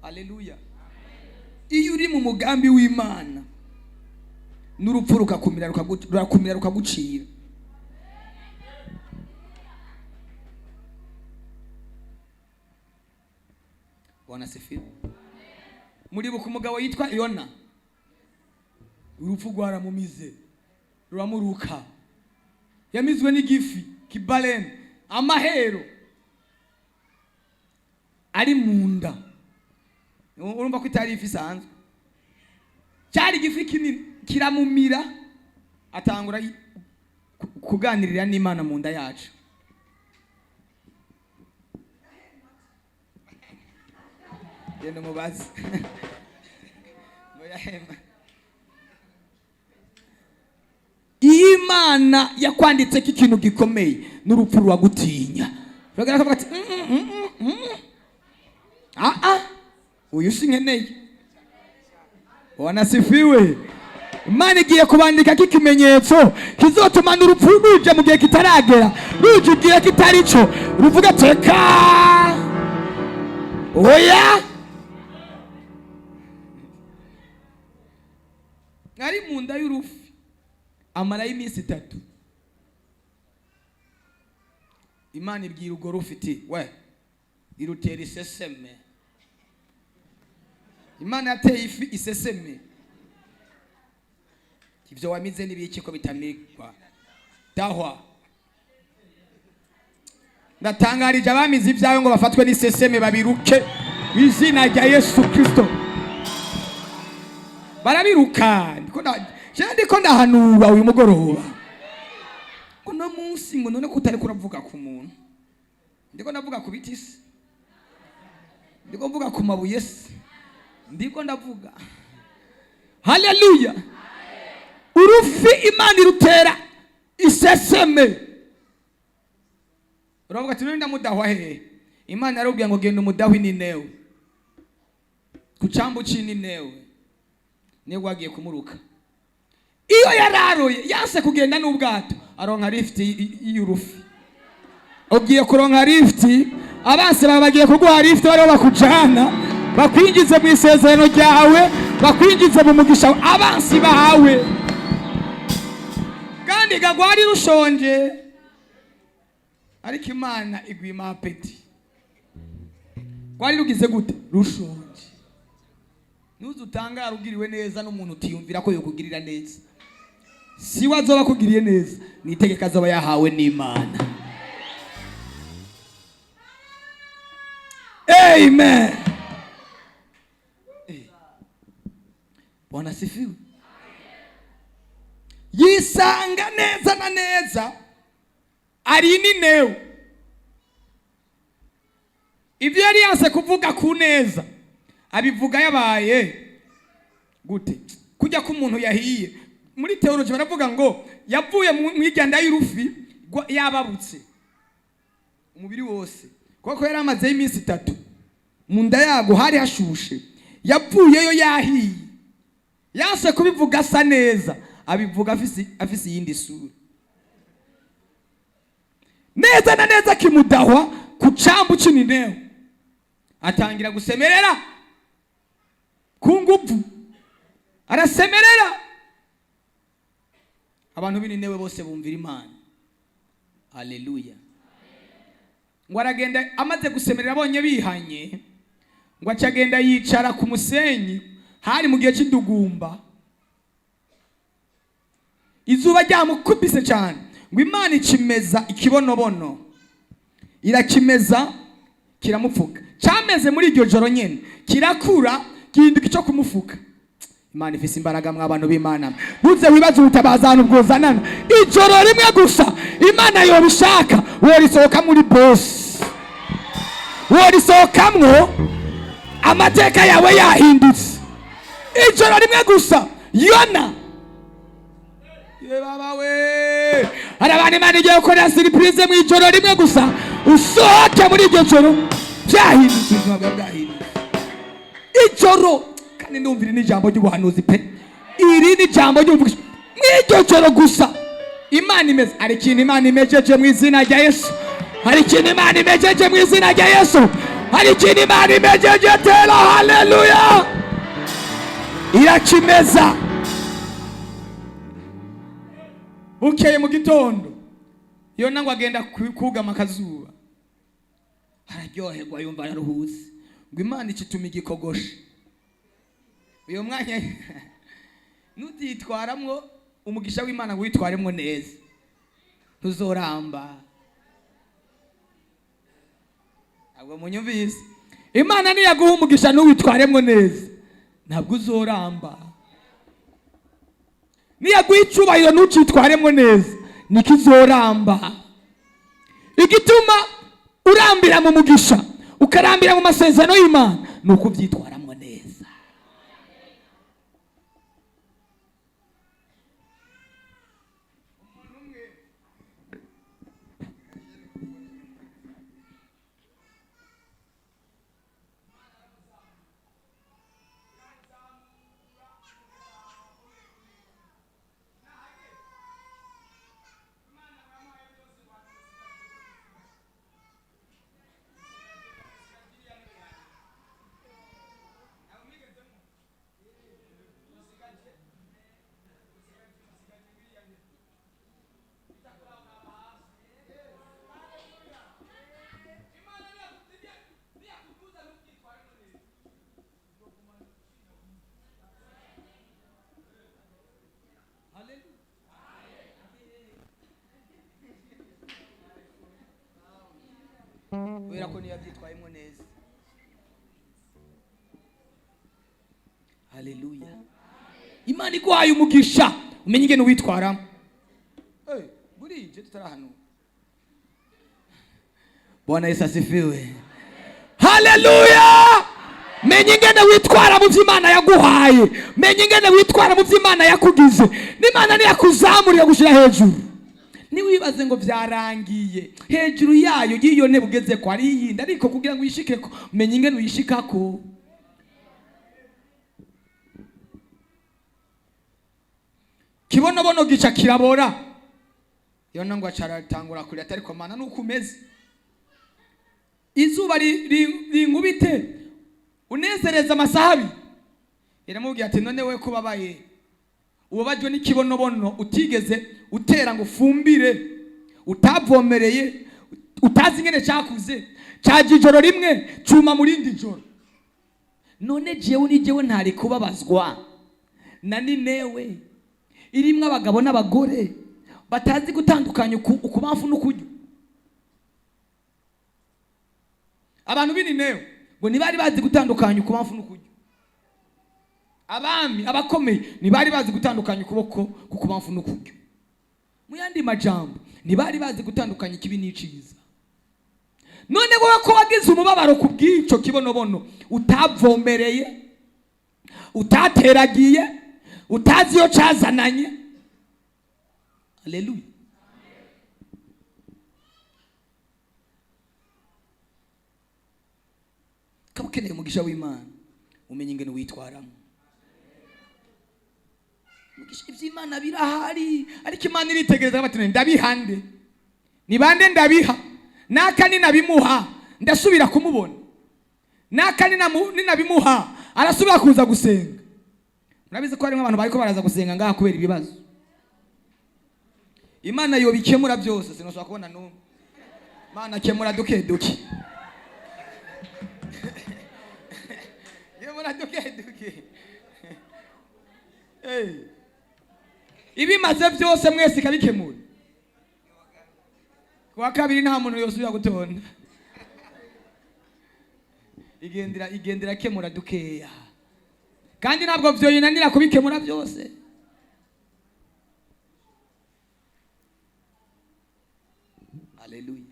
Aleluya! Iyo uri mu mugambi w'Imana, n'urupfu rukakumira, rurakumira, rukagucira. Bwana asifiwe. Muribuka umugabo yitwa Yona? Urupfu rwaramumize, ruramuruka. Yamizwe n'igifi kibalene, amahero ari mu nda. Urumva ko itari ifi isanzwe, cyari igifi kinini. Kiramumira, atangura kuganirira n'Imana mu nda yacu. Genda umubaze ngo yahema. Iyo Imana yakwanditseko ikintu gikomeye, n'urupfu ruragutinya. Ruragaragara, kavuga ati: "Mm, mm, mm, mm. Ah ah, uyu sinkeneye." Wanasifiwe. Imana igiye kubandikako ikimenyetso kizotuma n'urupfu ruje mu gihe kitaragera, ruje igihe kitari cyo, ruvuga: "Teka, oya." Ari mu nda y'urufi amarayo iminsi 3. Imana ibwira urwo rufi iti: "We," irutera iseseme. Imana yateye ifi iseseme. Ibyo wamize n'ibiki ko bitamigwa? Dahwa. Ndatangarije abamize ibyawe ngo bafatwe n'iseseme, babiruke mu izina rya Yesu Kristo. Barabiruka. Jewe ndiko ndahanura uyu mugoroba, uno munsi, ngo none ko utari kuravuga ku muntu, ndiko ndavuga ku biti se? Ndiko mvuga ku mabuye se? Ndiko ndavuga. Haleluya! Urufi Imana irutera iseseme. Uravuga ati: "None ndamudahwa hehe?" Imana yarubwiye ngo: "Genda umudahwi Ninewe, ku cyambu cy'Ininewe." Niyo wagiye kumuruka. Iyo yararoye, yanse kugenda n'ubwato, aronka lift y'urufi. Ugiye kuronka lift. Abansi bawe bagiye kuguha lift, bariho bakujana, bakwinjize mu isezerano ryawe, bakwinjize mu mugisha wawe, abansi bawe. Kandi gagwari rushonje, ariko Imana igwima appétit. Rwari rugize gute? Rushonje. Ntuze utangara ugiriwe neza n'umuntu utiyumvira ko yokugirira neza. Si we azoba akugiriye neza, ni itegeko azoba yahawe n'Imana. Amen. Bwana asifiwe. Yisanga neza na neza ari Ninewe. Ibyo yari yanse kuvuga ku neza, abivuga yabaye gute? Kujya ko umuntu yahiye. Muri théologie baravuga ngo yavuye mu igenda y'urufi yababutse umubiri wose, kuko yari amazeyo iminsi 3 mu nda yago, hari hashushe. Yavuyeyo yahiye. Yanse kubivuga asa neza, abivuga afise iyindi sura. Neza na neza kimudahwa ku cambu c'Ininewe, atangira gusemerera ku nguvu, arasemerera. Abantu b'Ininewe bose bumvira Imana. Haleluya! Ngo aragenda, amaze gusemerera abonye bihanye, ngo aca agenda yicara ku musenyi. Hari mu gihe cy'indugumba, izuba ryamukubise cyane. Ngo Imana ikimeza ikibonobono, irakimeza, kiramupfuka. Cyameze muri iryo joro nyene, kirakura, gihinduka icyo kumufuka. Imana ifise imbaraga. Mwa bantu b'Imana, ntuze wibaze ubutabazi ahantu bwozanana. Ijoro rimwe gusa, Imana yobishaka, worisohoka muri bosi, worisohokamwo amateka yawe yahindutse. Ijoro rimwe gusa. Yona ye baba we, hari abantu Imana igiye gukorera surprise mu ijoro rimwe gusa, usohoke muri iryo joro byahindutse, ubuzima bwawe bwahindutse. Ijoro. Kandi ndumva iri ni ijambo ry'ubuhanuzi pe, iri ni ijambo ry'ubuvugisho. Mu iryo joro gusa Imana imeze. Hari ikintu Imana imejeje mu izina rya Yesu. Hari ikintu Imana imejeje mu izina rya Yesu. Hari ikintu Imana imejeje. Tera haleluya! Irakimeza. Bukeye mu gitondo, Yona ngo agenda kugama akazuba, araryoherwa, yumva araruhutse. Ngo Imana ikituma igikogosha. Uyu mwanya nutitwaramwo umugisha w'Imana ngo witwaremwo neza, ntuzoramba. Ntabwo munyumvise. Imana niyaguha umugisha ntuwitwaremwo neza, ntabwo uzoramba. Niyaguha icubahiro ntucitwaremo neza, nikizoramba. Igituma urambira mu mugisha, ukarambira mu masezerano y'Imana, ni uko ubyitwaramo neza. Kubera ko niyo yabyitwayemo neza. Haleluya! Imana iguhaye umugisha, umenye ingene witwaramo. Burije tutarahanura. Bwana Yesu asifiwe. Haleluya! Menya ingene witwara mu by'Imana yaguhaye, menya ingene witwara mu by'Imana yakugize. N'Imana niyakuzamurira gushyira hejuru, ntiwibaze ngo byarangiye. Hejuru yayo, y'iyo ntebe ugeze ko, hari iyindi, ariko kugira ngo uyishikeko, menya ingene uyishikako. Kibonobono gica kirabora. Yona ngo acaratangura kurira, atari komana nuko umeze. Izuba rinkubite unezereza amasaha abiri. Iramubwira ati: "None we kubabaye, ubabajwe n'ikibonobono utigeze utera ngo ufumbire, utavomereye, utazi ingene cyakuze, cyaje ijoro rimwe cuma mu rindi joro. None jewe ni jewe ntari kubabazwa na Ninewe irimwo abagabo n'abagore batazi gutandukanya ukubamfu n'ukuryo?" Abantu b'i Ninewe ngo ntibari bazi gutandukanya ukubamfu n'ukuryo. Abami abakomeye ntibari bazi gutandukanya ukuboko k'ukubamfu n'ukuryo. Mu yandi majambo, ntibari bazi gutandukanya ikibi n'iciza. None wowe ko wagize umubabaro ku bw'ico kibonobono utavomereye, utateragiye, utazi iyo cazananye? Haleluya! Kaba ukeneye umugisha w'Imana, umenye ingene witwaramo. Umugisha, iby'Imana birahari, ariko Imana iritegereza bati: "Ndabiha nde? Ni bande ndabiha? Naka ninabimuha ndasubira kumubona? Naka ninabimuha arasubira kuza gusenga?" Murabizi ko harimo abantu bariko baraza gusenga ngaha kubera ibibazo. Imana yobikemura byose, sinashobora kubona n'umwe. Imana kemura duke duke, kemura duke duke. Ibimaze byose mwese ikabikemura, kuwa kabiri nta muntu yosubira gutonda. Igendera kemura dukeya, kandi ntabwo vyoyinanira kubikemura byose. Haleluya!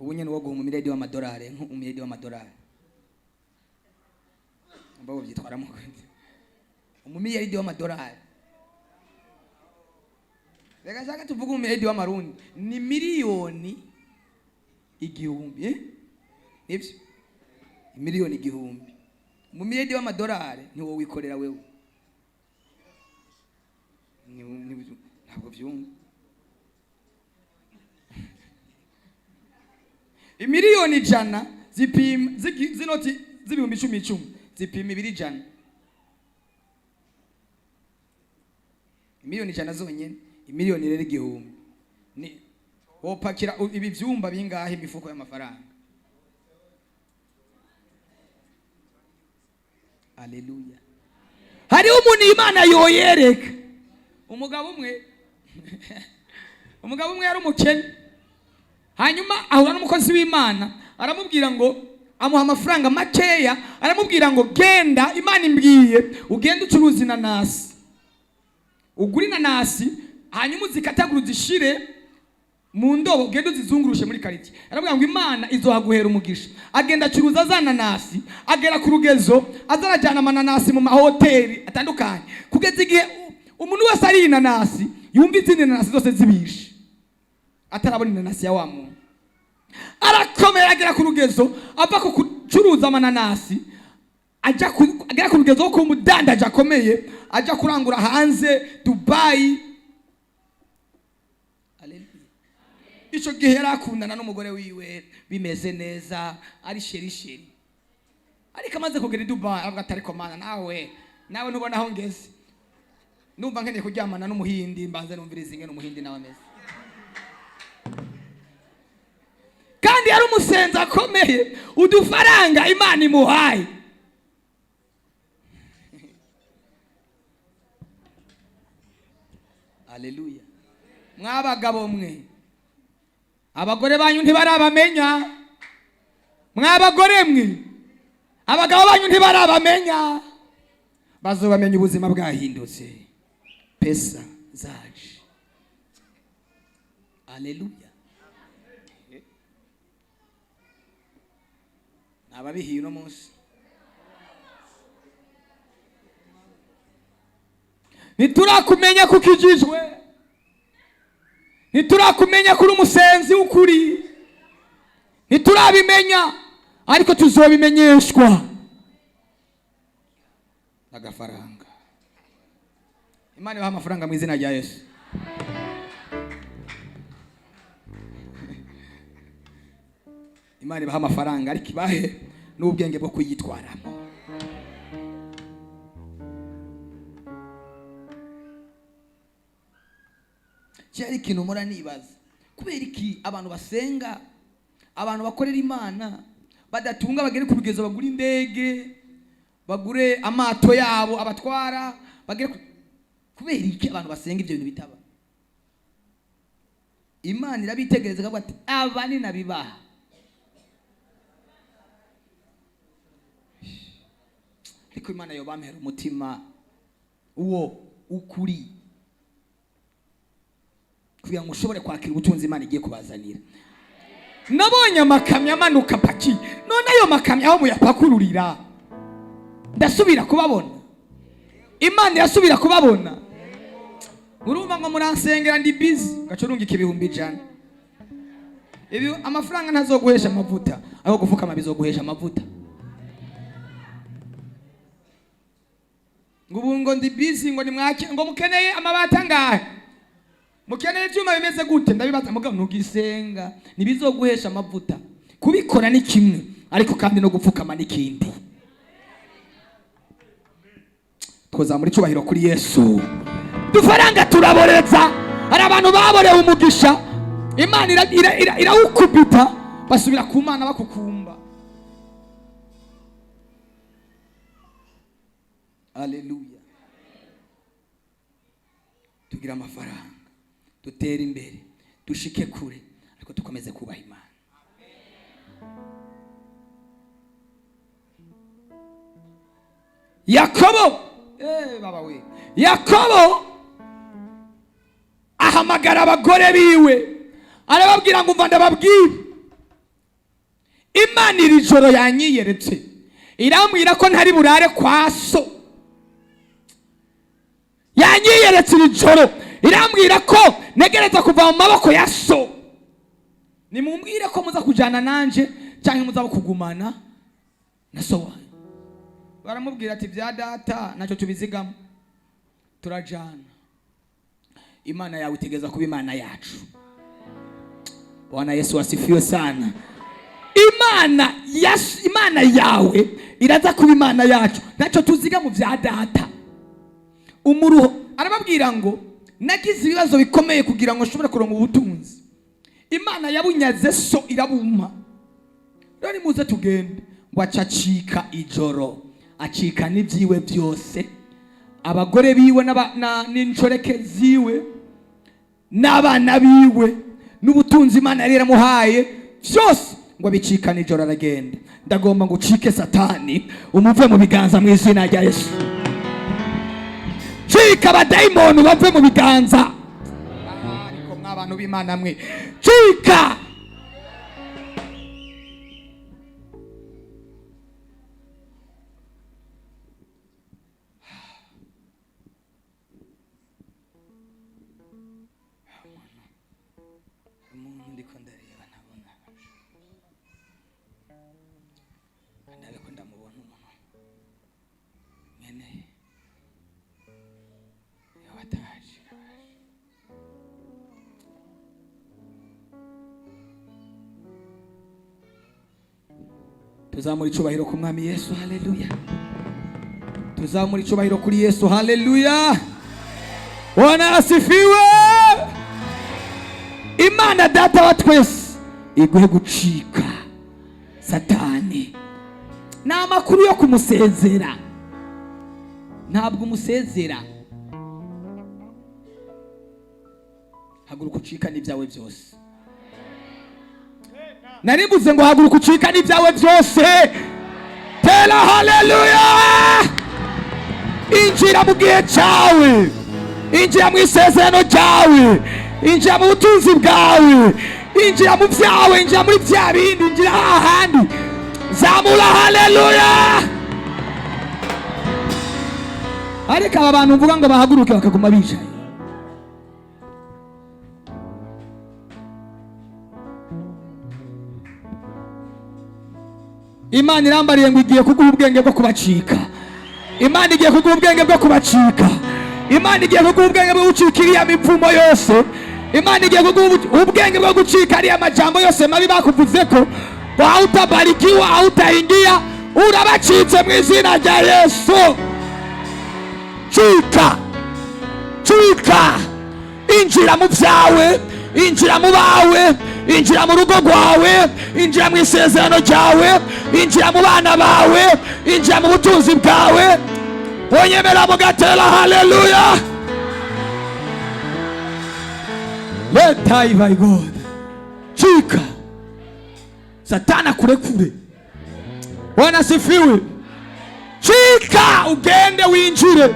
Ubu nyene wo guha umumiliyaridi w'amadolari, nk'umumiliyaridi w'amadolari, mbaho byitwaramo gute? Umumiliyaridi w'amadolari, reka nshaka tuvuge umumiliyaridi w'amarundi, ni miliyoni 1000, eh? Nibyo, miliyoni 1000. Umumiliyaridi w'amadolari ntiwo wikorera wewe. Ntabwo byumva. Imiliyoni 100 zipima zinoti z'ibihumbi icumi icumi zipima ibiri 100. Imiliyoni 100 zonyine. Imiliyoni rero 1000 ni wopakira ibi byumba bingahe imifuko y'amafaranga? Aleluya! Hariho umuntu Imana yoyereka. Umugabo umwe yari umukene, hanyuma ahura n'umukozi w'Imana, aramubwira ngo Amuha amafaranga makeya, aramubwira ngo genda, Imana imbwiye ugende ucuruza inanasi, ugure inanasi hanyuma uzikatagure uzishire mu ndobo, ugende uzizungurushe muri karitsiye. Aravuga ngo Imana izohaguhera umugisha. Agenda acuruza za nanasi, agera ku rugezo aza arajyana amananasi mu mahoteli atandukanye, kugeza igihe umuntu wese ariye inanasi yumva izindi nanasi zose zibishe, atarabona inanasi ya wa muntu. Arakomera, agera ku rugezo ava ku gucuruza amananasi agera ku rugezo wo kuba umudandaji akomeye, ajya kurangura hanze Dubayi. Haleluya. Icyo gihe yari akundana n'umugore wiwe bimeze neza, ari chéri chéri, ariko amaze kugera i Dubayi aravuga ati: "Ariko Mana, nawe ntubona aho ngeze? Numva nkeneye kuryamana n'Umuhindi, mbanze numvirize ingene Umuhindi nawe ameze." Kandi yari umusenzi akomeye. Udufaranga Imana imuhaye, aleluya! Mwabagabo mwe, abagore banyu ntibarabamenya. Mwabagore mwe, abagabo banyu ntibarabamenya. Bazobamenya ubuzima bwahindutse, pesa zaje. Aleluya! Ababihiye uno munsi, ntiturakumenya kuko ijijwe, ntiturakumenya kuri umusenzi w'ukuri, ntiturabimenya, ariko tuzobimenyeshwa agafaranga. Imana ibaha amafaranga mu izina rya Yesu. Imana ibaha amafaranga, ariko ibahe n'ubwenge bwo kuyitwaramo. Cyari ikintu mpora nibaza: kubera iki abantu basenga, abantu bakorera Imana, badatunga, bagere ku rugezo bagura indege, bagure amato yabo abatwara, bagere kubera iki abantu basenga ibyo bintu bitaba? Imana irabitegereza ikavuga ati: "Aba ni nabibaha." Ariko Imana yobampera umutima uwo ukuri kugira ngo ushobore kwakira ubutunzi Imana igiye kubazanira. Nabonye amakamyo amanuka paki. None ayo makamyo aho muyapakururira, ndasubira kubabona? Imana irasubira kubabona? Urumva ngo muransengera, ndi busy, ugaca urungika 100,000. Ibi amafaranga ntazoguhesha amavuta, aho gupfukama bizoguhesha amavuta. Ngo ubu ngo ndi busy, ngo nimwake, ngo mukeneye amabati angahe, mukeneye ibyuma bimeze gute? Ndabibaza mugabo ntugisenga, ntibizoguhesha amavuta. Kubikora ni kimwe, ariko kandi no gupfukama n'ikindi. Twazamura icyubahiro kuri Yesu. Dufaranga turaboreza. Hari abantu baborewe umugisha, Imana irawukubita, basubira ku Mana bakukumba. Aleluya! Tugira amafaranga, dutere imbere, dushike kure, ariko dukomeze kubaha Imana. Yakobo, baba we, Yakobo ahamagara abagore biwe, arababwira ngo: "Umva ndababwira, Imana iri joro yanyiyeretse, irambwira ko ntari burare kwa so. Yanyiyeretse iri joro, irambwira ko ntegereza kuva mu maboko ya so. Nimumbwire ko muza kujyana nanje cyangwa muza kugumana na so wanyu." Baramubwira ati: "Bya data ntacyo tubizigamo, turajana. Imana yawe itegeza kuba Imana yacu." Bwana Yesu asifiwe sana! Imana yawe iraza kuba Imana yacu, ntacyo tuziga mu bya data. Umuruho, arababwira ngo: "Nagize ibibazo bikomeye kugira ngo nshobore kuronka ubutunzi. Imana yabunyaze so irabumpa. Rero nimuze tugende." Ngo aca acika ijoro, acika n'ibyiwe byose, abagore biwe n'inshoreke ziwe n'abana biwe n'ubutunzi Imana yari yaramuhaye byose. Ngo abicikane ijoro aragenda. Ndagomba ngo ucike Satani, umuve mu biganza mu izina rya Yesu. Cika abadayimoni bave mu biganza. Ariko mw'abantu b'Imana mwe, cika. Umuntu ndiko ndareba ntabona, ndabe ko ndamubona umuntu mwene yabataje. Tuzamura icubahiro ku Mwami Yesu. Haleluya! Tuzamura icubahiro kuri Yesu. Haleluya! Bwana asifiwe. Imana Data wa twese iguhe gucika Satani. Ni amakuru yo kumusezera, ntabwo umusezera. Haguruka ucika n'ibyawe byose. Naribuze ngo haguruka ucika n'ibyawe byose. Tera haleluya! Injira mu gihe cyawe, injira mu isezerano ryawe, injira mu butunzi bwawe, injira mu byawe, injira muri bya bindi, injira hahandi. Zamura haleluya! Ariko aba bantu mvuga ngo bahaguruke bakaguma bicaye. Imana irambariye ngo igiye kuguha ubwenge bwo kubacika. Imana igiye kuguha ubwenge bwo kubacika. Imana igiye kuguha ubwenge bwo gucika iriya mivumo yose. Imana igiye kuguha ubwenge bwo gucika ariya majambo yose mabi bakuvuze ko ngo hautabarikiwa, hautaingia. Urabacitse mu izina rya Yesu. Cika, cika, injira mu byawe, injira mu bawe, injira mu rugo rwawe, injira mu isezerano ryawe, injira mu bana bawe, injira mu butunzi bwawe. Onyemera mugatera haleluya! Leta by God, cika Satana kurekure. Bwana sifiwe. Cika ugende winjire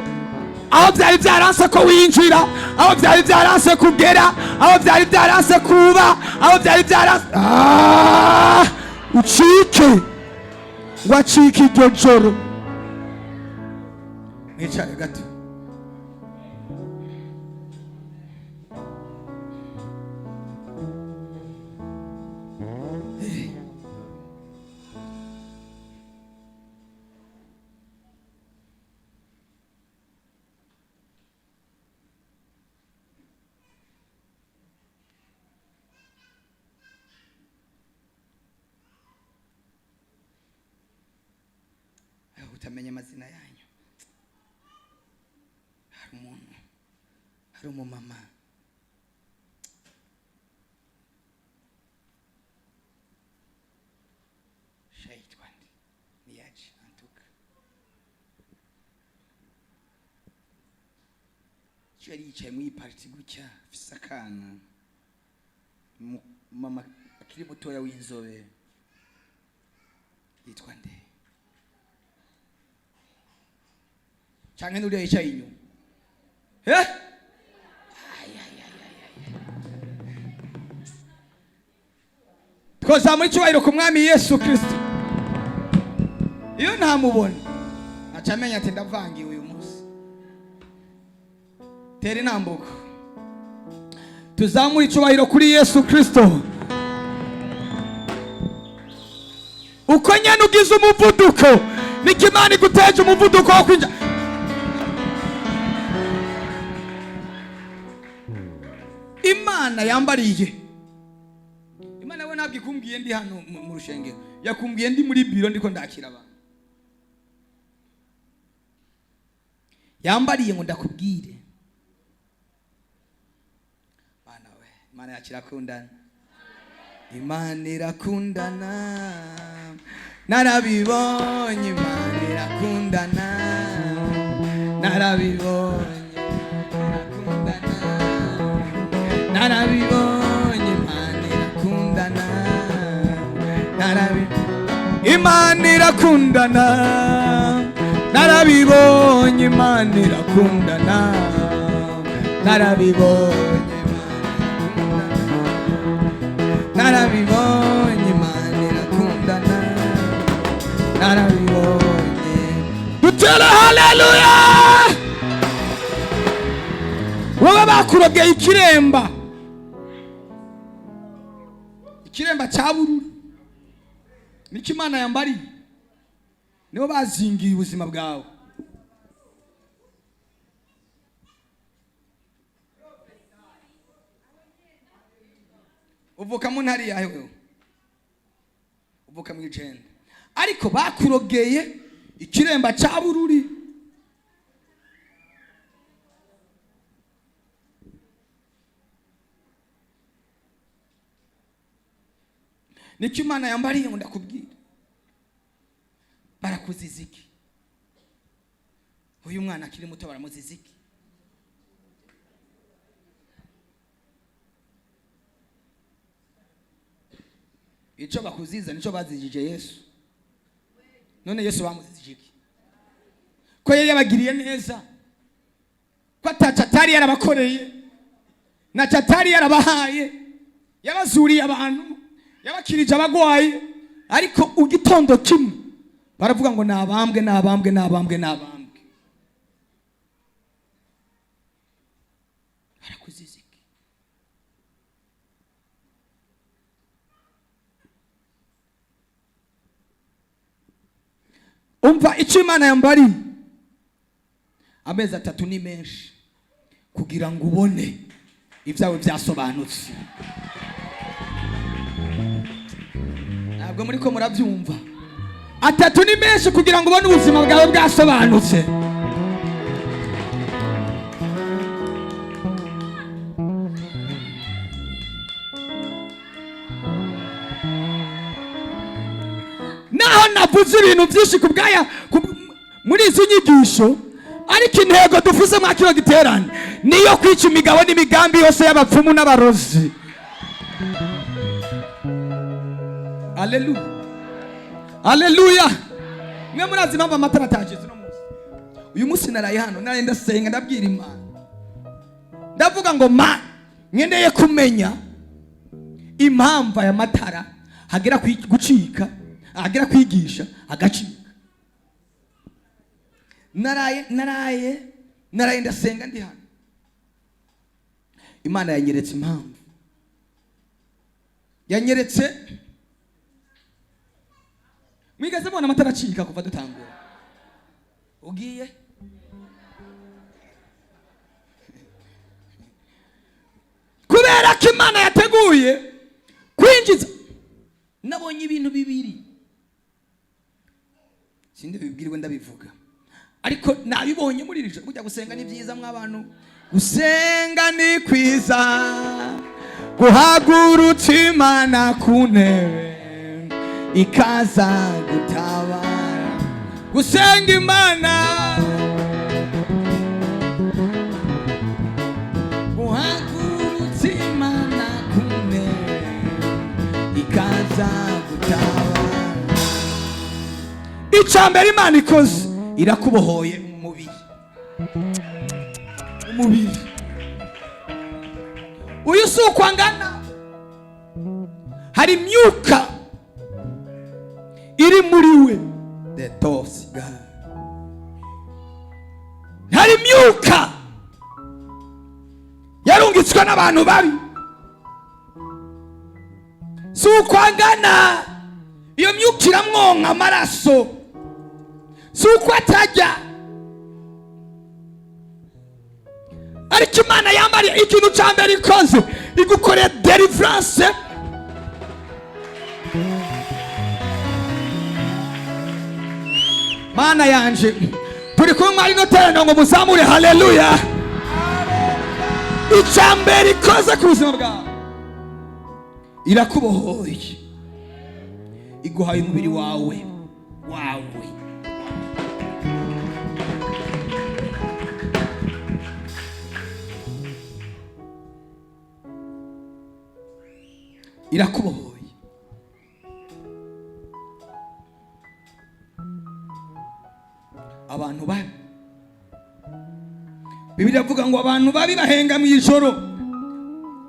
aho byari byaranse ko winjira, aho byari byaranse kugera, aho byari byaranse kuba, aho byari byaranse. Ah! Ucike. Ngo acike iryo joro. Mwicare gato. Utamenya amazina yanyu. Hari umuntu, hari umumama shayitwa nde? Niyaje antuka icyo yari yicaye muri iyi partie gutya, afise akana. Mama akiri mutoya w'inzobe yitwa nde? Canke n'uriya yicaye inyuma? Eh? Ay, ay, ay, ay, ay. Twazamura icyubahiro ku Mwami Yesu Kristo. Iyo ntamubona aca amenya ati ndavangiwe uyu munsi. Tera intambuko, tuzamure icyubahiro kuri Yesu Kristo. Uko nyene ugize umuvuduko, niko Imana iguteje umuvuduko wo kwinjira. Imana yambariye, Imana we ntabwo ikumbwiye ndi hano mu rushengero, yakumbwiye ndi muri biro ndiko ndakira abantu. Yambariye ngo ndakubwire. Mana we, Imana yacu irakundana, Imana irakundana, narabibonye. Imana irakundana, narabibonye. Irakundana, narabibonye. Imana irakundana. Imana irakundana, narabibonye. Imana irakundana, narabibonye. Narabibonye, Imana irakundana, narabibonye. Dutere haleluya! Wowe bakurogeye ikiremba, ikiremba cya Bururi, nicyo Imana yambariye. Nibo bazingiye ubuzima bwawe. Uvuka mu ntara yawe, wewe uvuka mu Ijenda, ariko bakurogeye ikiremba cya Bururi. Nicyo Imana yambariye ngo ndakubwira. Barakuziza iki? Uyu mwana akiri muto baramuziza iki? Icyo bakuziza nicyo bazijije Yesu. None Yesu bamuzizije iki, ko yari yabagiriye neza, ko ataco atari yarabakoreye, ntacyo atari yarabahaye? Yabazuriye abantu, yabakirije abagwayi, ariko igitondo kimwe baravuga ngo nabambwe, nabambwe, nabambwe, nabambwe. Barakuziza iki? Umva icyo Imana yambariye: amezi 3 ni menshi kugira ngo ubone ibyawe byasobanutse. Ntabwo muri ko murabyumva. 3 ni menshi kugira ngo ubone ubuzima bwawe bwasobanutse. Naho navuze ibintu byinshi ku bwaya muri izi nyigisho, ariko intego dufise mwa kino giterane niyo kwica imigabo n'imigambi yose y'abapfumu n'abarozi. Aleluya, aleluya! Mwe murazi impamvu amatara atacitse uno munsi? Uyu munsi naraye hano, naraye ndasenga, ndabwira Imana, ndavuga ngo: "Ma, nkeneye kumenya impamvu aya matara hagera gucika, agera kwigisha agacika." Naraye ndasenga ndi hano. Imana yanyeretse impamvu, yanyeretse. Mwigeze mubona amatara acika kuva dutangura? Ugiye kubera ko Imana yateguye kwinjiza. Nabonye ibintu bibiri, sindi bibwirwe, ndabivuga, ariko nabibonye muri iri joro. Kujya gusenga ni byiza mw'abantu, gusenga ni kwiza, guhagurutsa Imana ku ntebe ikaza gutabara, gusenga Imana, guhagurutsa Imana ku ntebe ikaza gutabara. Icya mbere Imana ikoze, irakubohoye mu mubiri. Umubiri uyu si uko angana. Hari imyuka iri muri we, the tosiga. Hari imyuka yarungitswe n'abantu babi. Si uko angana. Iyo myuka iramwonka amaraso. Si uko atajya, ariko Imana yambariye ikintu cya mbere ikoze, igukoreye deliverance. Mana yanje, turi kumwe mwari no teraniro ngo muzamure haleluya. Icya mbere ikoze ku buzima bwawe, irakubohoye, iguhaye umubiri wawe. Irakubohoye. Bibiliya iravuga ngo abantu babi bahenga mu ijoro,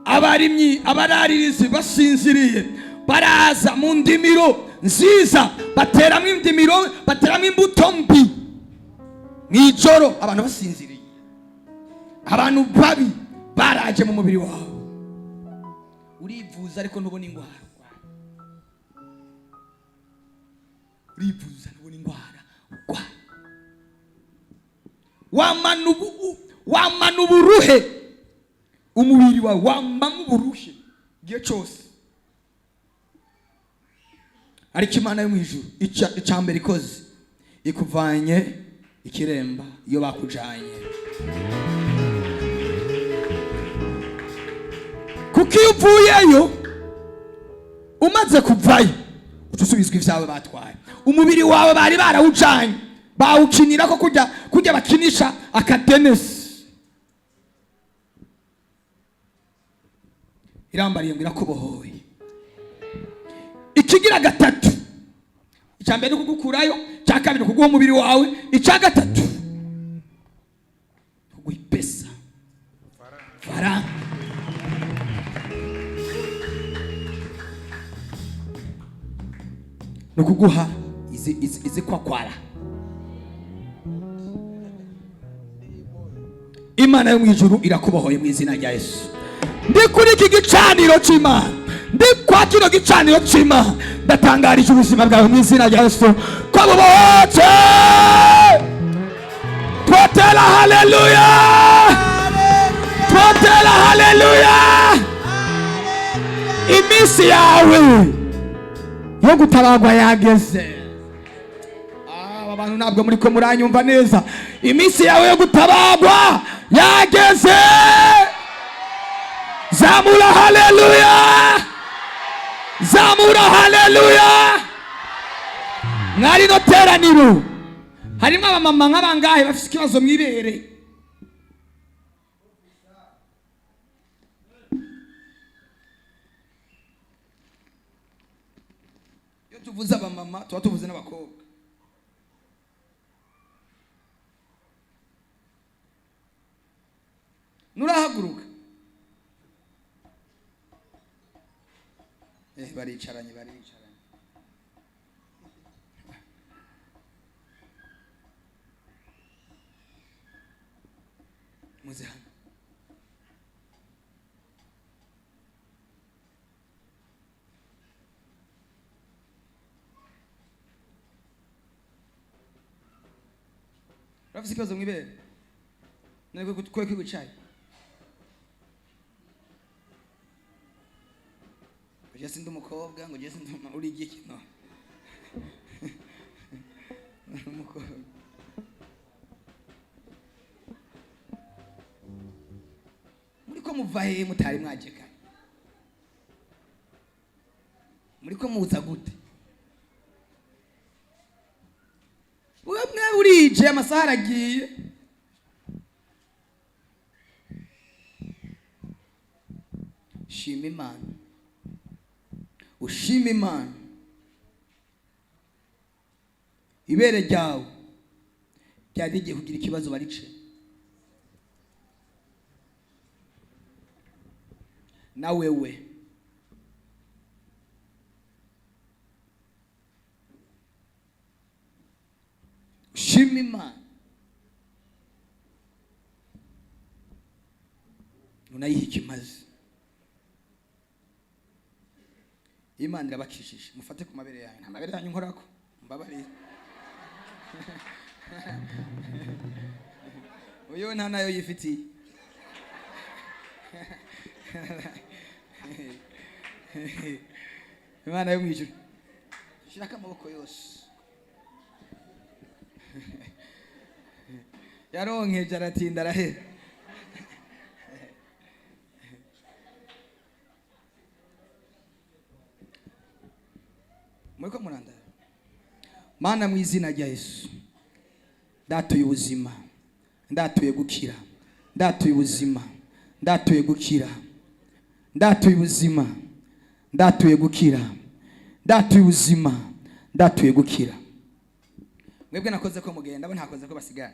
abarimyi, abararirizi basinziriye, baraza mu ndimiro nziza, bateramo indimiro, bateramo imbuto mbi mu ijoro, abantu basinziriye. Abantu babi baraje mu mubiri wawe, urivuza ariko ntubona indwara, urivuza ntubona indwara urwaye. Wamana ubu, wamana uburuhe, umubiri wawe wamamo uburuhe igihe cyose. Ariko Imana yo mu ijuru, icya mbere ikoze, ikuvanye ikiremba iyo bakujanye, kuko iyo uvuyeyo, umaze kuvayo, uca usubizwa ibyawe batwaye. Umubiri wawe bari barawujanye, bawukinira ko kujya bakinisha akadenesi. Irambariye ngo irakubohoye. Ikigira gatatu, icya mbere ni ukugukurayo, icya kabiri ni ukuguha umubiri wawe, icya gatatu kuguha ipesa, faranga. Ni ukuguha izi kwakwara. Imana yo mu ijuru irakubohoye mu izina rya Yesu. Ndi kuri iki gicaniro cy'Imana, ndi kwa kino gicaniro cy'Imana, ndatangarije ubuzima bwawe mu izina rya Yesu ko bubohotse. Twotera haleluya, twotera haleluya! Iminsi yawe yo gutabagwa yageze. Aba bantu ntabwo muri ko muranyumva neza. Iminsi yawe yo gutabagwa yageze. Zamura haleluya, zamura haleluya! Mwari no teraniro harimo abamama nk'abangahe bafite ikibazo mu ibere? Iyo tuvuze abamama, tuba tuvuze n'abakobwa. Nurahaguruka. Baricaranye, baricaranye. Muze hano. Urafise ikibazo mw'ibere? None kwe kwicaye? Ngo je sindi umukobwa, ngo je sindi uri igiki? No umukobwa. Muriko muva hehe mutari mwaje kare? Muriko muza gute? Mwe burije, amasaha aragiye. Shima Imana, ushima Imana. Ibere ryawe ryari rigiye kugira ikibazo, barice. Na wewe ushima Imana, unayiha ikimazi. Imana irabakishije. Mufate ku mabere yanyu. Nta mabere yanyu nkorako, mbabarire. Uyu nta nayo yifitiye. Imana yo mwijuru, shirako amaboko yose. Yaronkeje, aratinda, arahera. Muriko murandara. Mana, mu izina rya Yesu, ndatuye ubuzima, ndatuye gukira, ndatuye ubuzima, ndatuye gukira, ndatuye ubuzima, ndatuye gukira, ndatuye ubuzima, ndatuye gukira. Mwebwe nakoze ko mugenda, abo ntakoze ko basigara.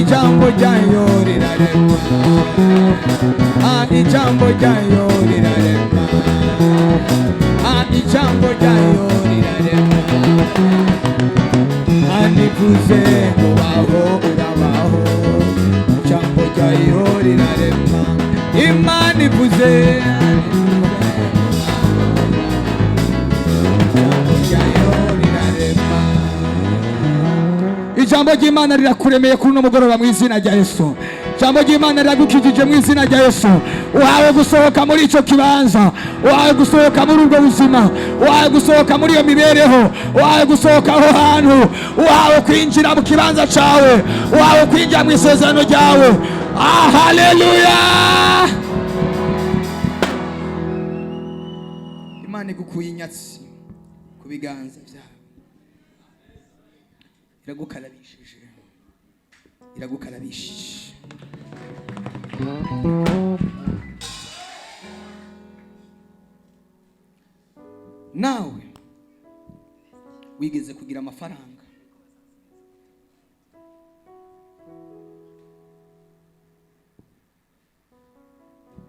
Ijambo ryayo rirarema. Ijambo ryayo rirarema. Ijambo ryayo rirarema. Ivuze ngo baho, urabaho. Ijambo ryayo rirarema. Imana ivuze, ijambo ryayo rirarema. Ijambo ry'Imana rirakuremeye kuri uno mugoroba mu izina rya Yesu. Ijambo ry'Imana riragukijije mu izina rya Yesu. Uhawe gusohoka muri icyo kibanza, uhawe gusohoka muri ubwo buzima, uhawe gusohoka muri iyo mibereho, uhawe gusohoka aho hantu, uhawe kwinjira mu kibanza cyawe, uhawe kwinjira mu isezerano ryawe. Ah, haleluya! Imana igukuye inyatsi ku biganza byawe, iragukarabishije, iragukarabishije. Nawe wigeze kugira amafaranga,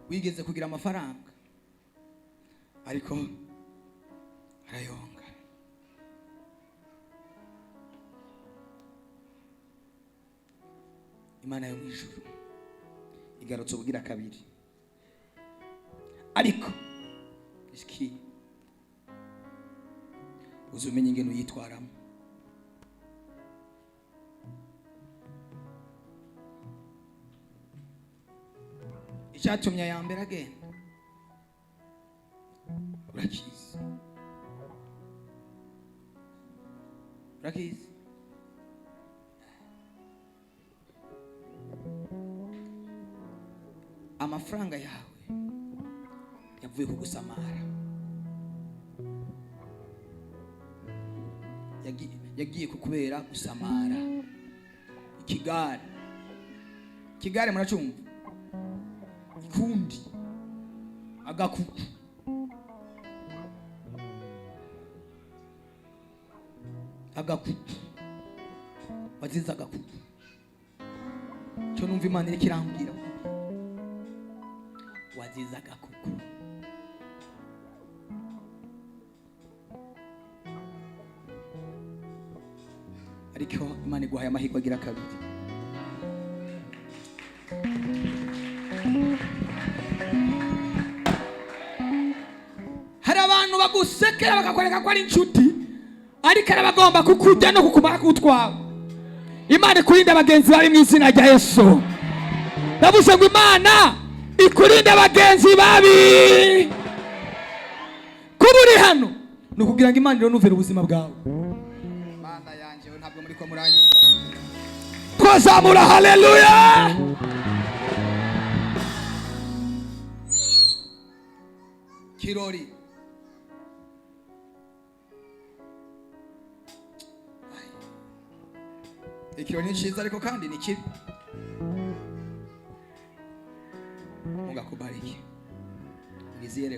wigeze kugira amafaranga, ariko arayonga. Imana yo mu ijuru igarutse ubugira kabiri, ariko iki uzi, umenye ingene uyitwaramo. Icyatumye aya mbere agenda urakizi, urakizi. Amafaranga yawe yavuye ku gusamara. Yagiye kukubera gusamara, ikigare. Ikigare muracumva? Ikundi, agakuku. Agakuku, wazize agakuku. Cyo numva Imana iriko irambwira, wazize agakuku. Ariko Imana iguhaye amahirwe agira kabiri. Hari abantu bagusekera, bakakwereka ko ari inshuti, ariko arabagomba kukurya no kukumara kutwawe. Imana ikurinde abagenzi babi mu izina rya Yesu. Ndavuze ngo Imana ikurinde abagenzi babi. Kuba uri hano ni ukugira ngo Imana irenuvere ubuzima bwawe. Mana yanjye, ntabwo muri ko muranyumva. Twazamura haleluya. Kirori. Ai. Ikirori ni cyiza, ariko kandi ni kibi. Mungu akubariki. Nizere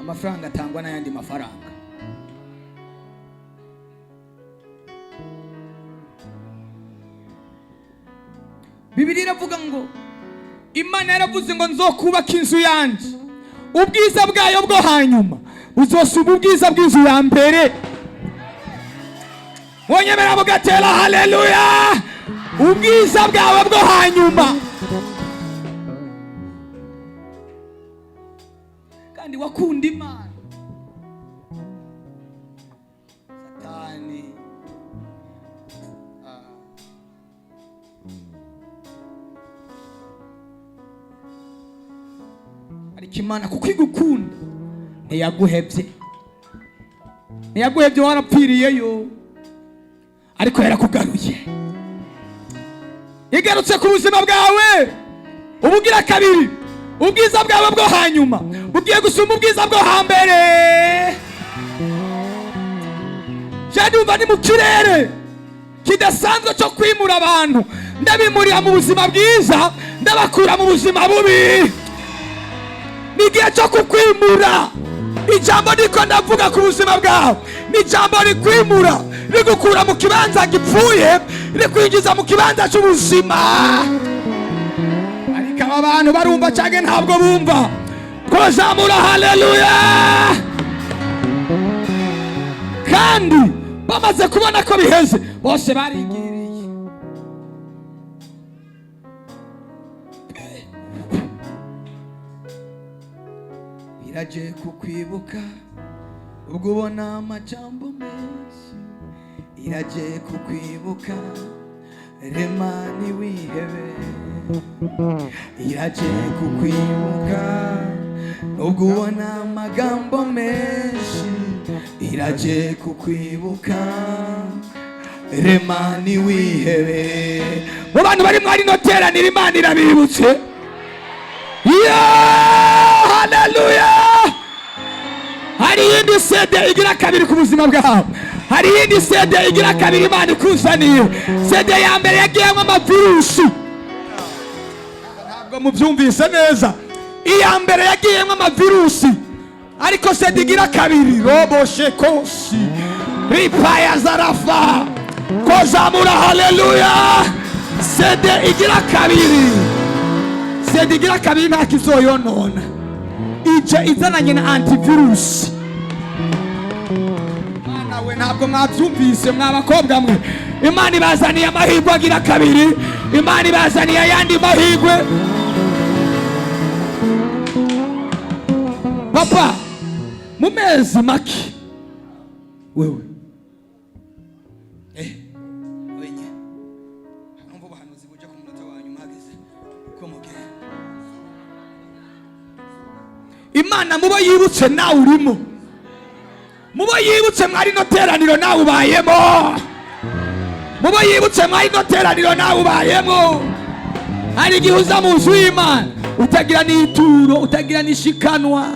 amafaranga atangwa n'ayandi mafaranga. Bibiliya iravuga ngo Imana yaravuze ngo nzokubaka inzu yanjye, ubwiza bwayo bwo hanyuma buzosumba ubwiza bw'inzu ya mbere. Mwonyemera mugatera haleluya. Ubwiza bwawe bwo hanyuma. Kandi wakunda Imana, Satani ariko Imana kuko igukunda ntiyaguhebye, ntiyaguhebye. Warapfiriyeyo, ariko yarakugaruye. Igarutse ku buzima bwawe ubugira kabiri. Ubwiza bwawe bwo hanyuma bugiye gusumba ubwiza bwo hambere. Je ndumva ni mu kirere kidasanzwe cyo kwimura abantu, ndabimurira mu buzima bwiza, ndabakura mu buzima bubi. Ni igihe cyo kukwimura. Ijambo niko ndavuga ku buzima bwawe ni ijambo rikwimura. Rigukura mu kibanza gipfuye, rikwinjiza mu kibanza cy'ubuzima. Ariko aba bantu barumva cyangwa ntabwo bumva? Twazamura haleluya. Kandi bamaze kubona ko biheze, bose barigiriye. Biraje kukwibuka ubwo ubona amajambo menshi. Iraje kukwibuka, rema ntiwihebe. Iraje kukwibuka ubwo ubona amagambo menshi. Iraje kukwibuka, rema ntiwihebe. Mu bantu bari mwari no teraniro, Imana irabibutse. Ya haleluya! Hari iyindi CD igira kabiri ku buzima bwawe. Hari iyindi CD igira kabiri Imana ikuzaniye. CD ya mbere yagiyemo amavirusi. Ntabwo mubyumvise neza. Iya mbere yagiyemo amavirusi, ariko CD igira kabiri, roboshekosi ripaya zarafa kozamura. Haleluya! CD igira kabiri, CD igira kabiri nta kizoyonona. Ije izananye na antivirusi. Mwana we, ntabwo mwabyumvise. Mwa bakobwa mwe, Imana ibazaniye amahirwe agira kabiri. Imana ibazaniye ayandi mahirwe. Papa, mu mezi make wewe Wenye numva ubuhanuzi buja ku munota wa nyuma hageze ko mugenda. Imana mubo yibutse nawe urimo. Mubo yibutse mwari no teraniro nawe ubayemo. Mubo yibutse mwari no teraniro nawe ubayemo. Hari igihe uza mu nzu y'Imana utagira n'ituro, utagira n'ishikanwa,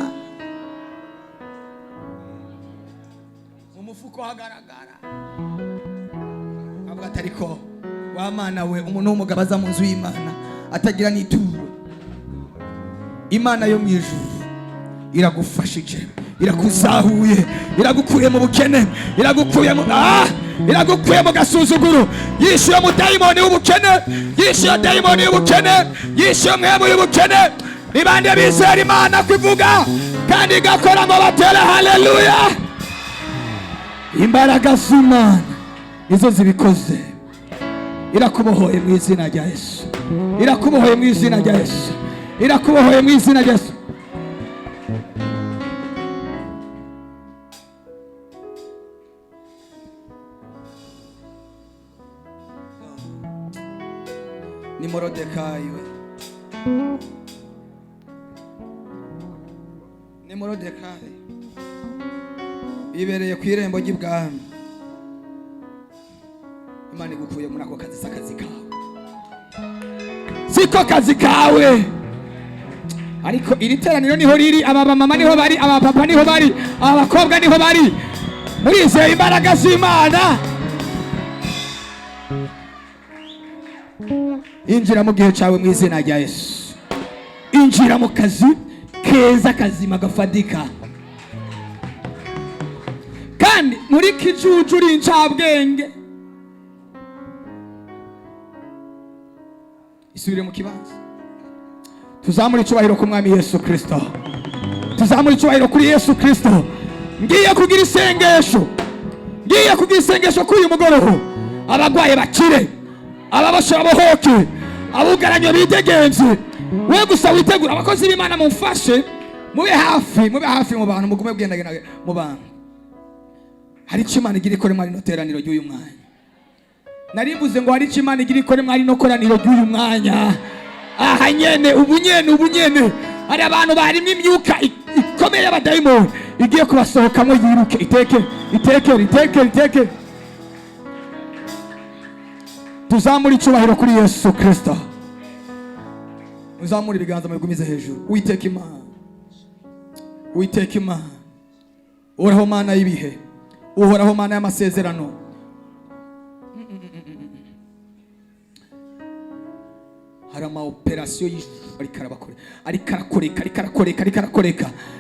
mu mufuko hagaragara. Avuga ati: "Ariko wa Mana we, umuntu w'umugabo aza mu nzu y'Imana atagira n'ituro?" Imana yo mu ijuru iragufashije, irakuzahuye, iragukuye mu bukene, iragukuye mu gasuzuguro. Yishyuye mudayimoni w'ubukene, yishyuye dayimoni y'ubukene, yishyuye mwemu y'ubukene. Ni bande bizera Imana kuvuga kandi igakora ngo batere haleluya? Imbaraga z'Imana nizo zibikoze. Irakubohoye mu izina rya Yesu. Irakubohoye mu izina rya Yesu. Irakubohoye mu izina rya Yesu. Ni Morodekayi we, ni Morodekayi bibereye ku irembo ry'ibwami. Imana igukuye muri ako kazi. Si akazi kawe. Siko kazi kawe. Ariko iri teraniro niho riri, aba bamama niho bari, aba papa niho bari, aba bakobwa niho bari. Murizeye imbaraga z'Imana? Injira mu gihe cyawe mu izina rya Yesu. Injira mu kazi keza, kazima, gafadika. Kandi muri kijuju uri incabwenge. Isubire mu kibanza. Tuzamure icyubahiro ku Mwami Yesu Kirisito. Tuzamure icyubahiro kuri Yesu Kirisito. Ngiye kugira isengesho, ngiye kugira isengesho kuri uyu mugoroba. Abagwaye bakire, ababoshe babohoke, abugaranye bidegenze. We gusa witegura. Abakozi b'Imana mumfashe, mube hafi, mube hafi mu bantu, mugume bwendagenda mu bantu. Hari icyo Imana igira ikore mwari no teraniro ry'uyu mwanya. Narivuze ngo hari icyo Imana igira ikore mwari no koraniro ry'uyu mwanya. Aha nyene, ubu nyene, ubu nyene, hari abantu barimo imyuka ikomeye y'abadayimoni igiye kubasohokamo yiruke. Iteke, itekere, itekere, itekere. Tuzamure icyubahiro kuri Yesu Kirisito. Muzamure ibiganza, mubigumize hejuru. Uwiteka Imana, Uwiteka Imana, Uhoraho Mana y'ibihe, Uhoraho Mana y'amasezerano, hari ama opération y'ijuru ariko arabakore, ariko arakoreka, ariko arakoreka, ariko arakoreka.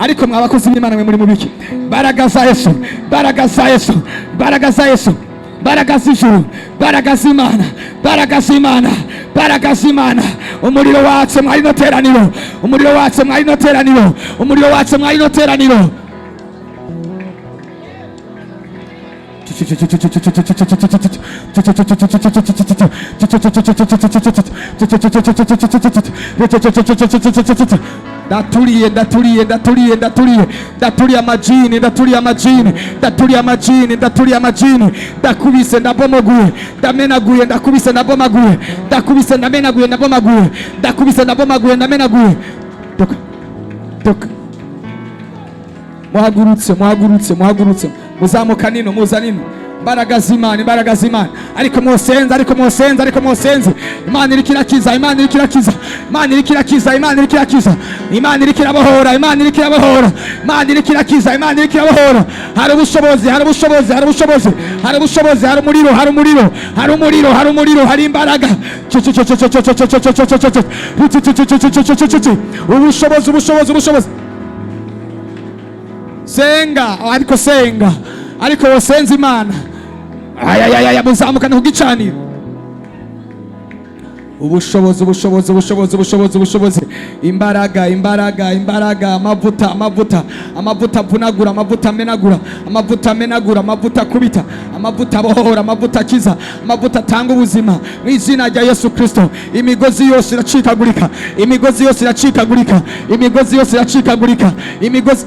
Ariko mwabakozi b'Imana mwe muri mubiki. Mbaraga za Yesu, mbaraga za Yesu, mbaraga za Yesu, mbaraga z'ijuru, mbaraga z'Imana, mbaraga z'Imana, mbaraga z'Imana. Umuriro watse mwari no teraniro, umuriro watse mwari no teraniro, umuriro watse mwari no teraniro. Ndaturiye, ndaturiye, ndaturiye, ndaturiye, ndaturiye amajini, ndaturiye amajini, ndaturiye amajini, ndaturiye amajini, ndakubise, ndabomoguye, ndamenaguye, ndakubise, ndabomaguye, ndakubise, ndamenaguye, ndabomaguye, ndakubise, ndabomaguye, ndamenaguye. Toka, toka. Muhagurutse, muhagurutse, muhagurutse, muzamuka nino, muza nino. Imbaraga z'Imana, imbaraga z'Imana. Ariko musenze, ariko musenze, ariko musenze. Imana iriko irakiza, Imana iriko irakiza, Imana iriko irakiza, Imana iriko irakiza, Imana iriko irabohora, Imana iriko irabohora, Imana iriko irakiza, Imana iriko irabohora. Hari ubushobozi, hari ubushobozi, hari ubushobozi, hari ubushobozi, hari umuriro, hari umuriro, hari umuriro, hari umuriro, hari imbaraga. Ubushobozi, ubushobozi, ubushobozi. Senga, ariko senga, ariko wosenze Imana. Ayayaya, muzamukane ku gicaniro. Ubushobozi, ubushobozi, ubushobozi, ubushobozi, ubushobozi, imbaraga, imbaraga, imbaraga, amavuta, amavuta, amavuta avunagura, amavuta amenagura, amavuta amenagura, amavuta akubita, amavuta abohora, amavuta akiza, amavuta atanga ubuzima mu izina rya Yesu Kristo. Imigozi yose iracikagurika, imigozi yose iracikagurika, imigozi yose iracikagurika, imigozi.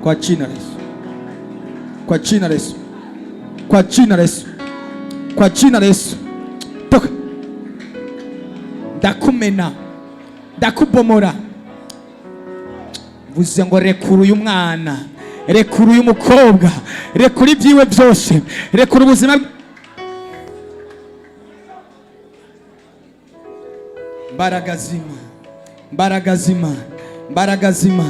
Kwa jina la Yesu, kwa jina la Yesu, kwa jina la Yesu, kwa jina la Yesu, toka. Ndakumena, ndakubomora. Mvuze ngo rekura uyu mwana, rekura uyu mukobwa, rekura ibyiwe byose, rekura ubuzima bwe. Mbaraga zima, mbaraga zima, mbaraga zima,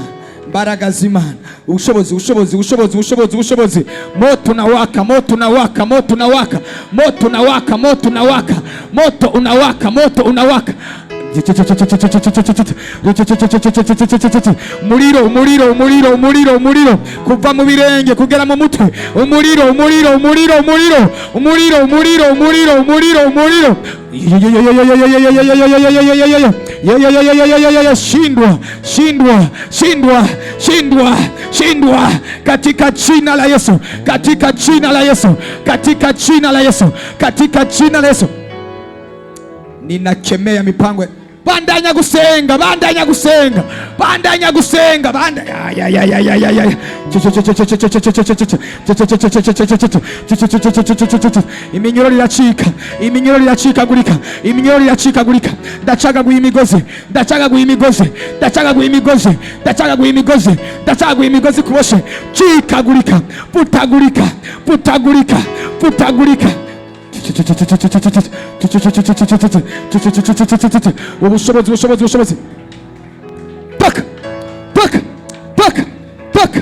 mbaraga z'Imana, ubushobozi, ubushobozi, ubushobozi, ubushobozi, ubushobozi. Moto unawaka, moto unawaka, moto unawaka, moto unawaka, moto unawaka, moto unawaka, moto unawaka. Umuriro, umuriro, umuriro, umuriro, umuriro kuva mu birenge kugera mu mutwe. Umuriro, umuriro, umuriro, umuriro, umuriro, umuriro, umuriro, umuriro, umuriro. Shindwa, shindwa, shindwa, shindwa, shindwa katika jina la Yesu, katika jina la Yesu, katika jina la Yesu, katika jina la Yesu. Ninakemea mipango. Bandanya gusenga, bandanya gusenga, bandanya gusenga, banda ya ya ya ya ya ya. Iminyururu iracika, iminyururu iracikagurika, iminyururu iracikagurika. Ndacagaguye imigozi, ndacagaguye imigozi, ndacagaguye imigozi, ndacagaguye imigozi, ndacagaguye imigozi kuboshe. Cikagurika, putagurika, putagurika, putagurika. Ubushobozi, ubushobozi, ubushobozi. Paka, paka, paka, paka.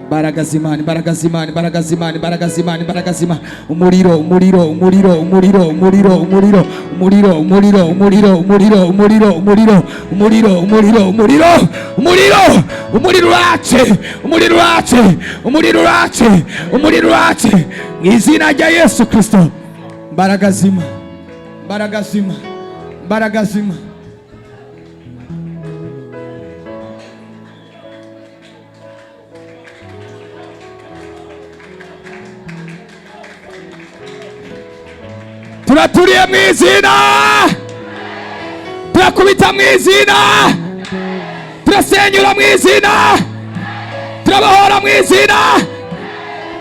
Imbaraga z'Imana, imbaraga z'Imana, imbaraga z'Imana, imbaraga z'Imana, imbaraga z'Imana. Umuriro, umuriro, umuriro, umuriro, umuriro, umuriro, umuriro, umuriro, umuriro, umuriro, umuriro, umuriro, umuriro, umuriro, umuriro, umuriro, umuriro uratse, umuriro uratse, umuriro uratse, umuriro uratse mu izina rya Yesu Kristo. Imbaraga z'Imana, imbaraga z'Imana, imbaraga z'Imana. Turaturiye mu izina, turakubita mu izina, turasenyura mu izina, turabohora mu izina,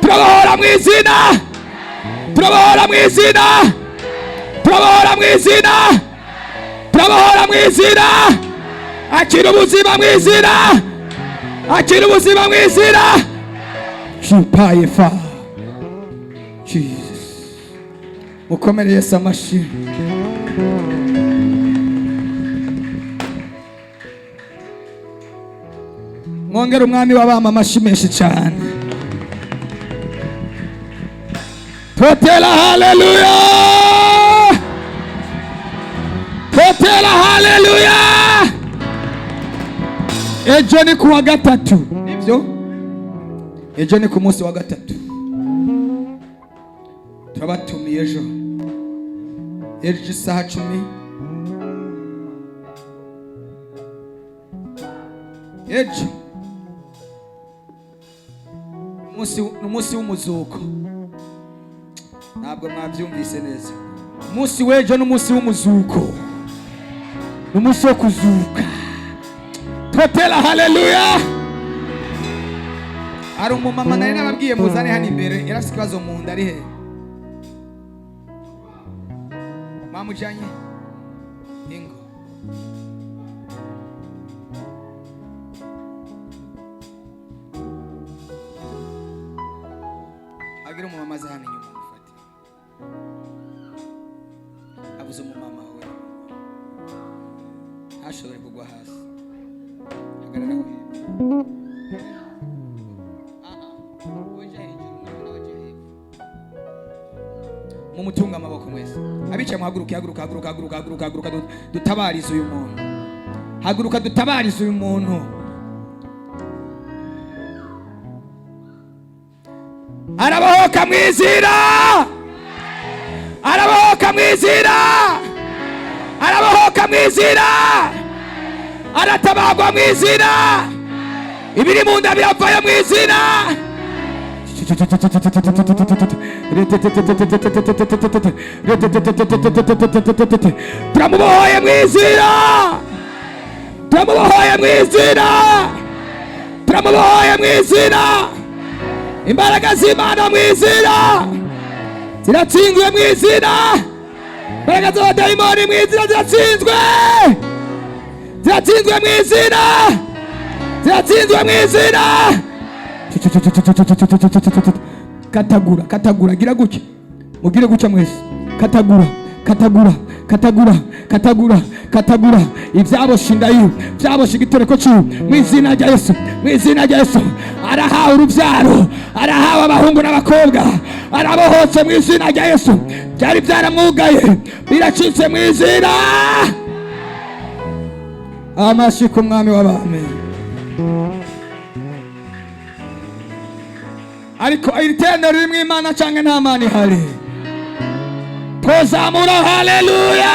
turabohora mu izina, turabohora mu izina, turabohora mu izina, turabohora mu izina. Akira ubuzima mu izina, akira ubuzima mu izina. Chupaye fa Jesus. Mukomere Yesu amashyi. Mwongere umwami w'abama amashyi menshi cyane. Totela haleluya, totela haleluya. Ejo ni kuwa gatatu. Nibyo, ejo ni ku munsi wa gatatu. Turabatumiye ejo, ejo isaha 10. Ejo ni umunsi w'umuzuko. Ntabwo mwabyumvise neza. Umunsi w'ejo ni umunsi w'umuzuko, Ni umunsi wo kuzuka. Totela haleluya. Hari umumama nari nababwiye muzane hano imbere, yari afite ikibazo mu nda. Ari he? Mwamujyanye? Ingo. Agira umumama aza hano inyuma, mufate. Abuze umumama we, ntashobore kugwa hasi. Hagarara we. Uje hejuru, nawe nawe uje hepfo. Mumutunga amaboko mwese abicaye, muhaguruke. Haguruka, haguruka, haguruka, haguruka, haguruka, dutabarize uyu muntu. Haguruka, dutabarize uyu muntu. Arabohoka mu izina, arabohoka mu izina, arabohoka mu izina, aratabagwa mu izina. Ibiri mu nda biravayo mu izina. Turamubohoye mu izina, turamubohoye mu izina, turamubohoye mu izina. Imbaraga z'Imana mu izina ziratsinzwe mu izina. Imbaraga z'abadayimoni mu izina ziratsinzwe, ziratsinzwe mu izina, ziratsinzwe mu izina. Katagura, katagura, gira gutya, mugire gutya mwese. Katagura, katagura, katagura, katagura, katagura ivyaboshe inda yiwe, vyaboshe igitereko ciwe, mu izina rya Yesu, mu izina rya Yesu. Arahawe uruvyaro, arahawe abahungu n'abakobwa, arabohotse mu izina rya Yesu. Byari byaramwugaye biracitse mu izina. Amashi ku Mwami w'abami. Ariko iri teraniro ririmo Imana canke nta Mana ihari? Tuzamura haleluya.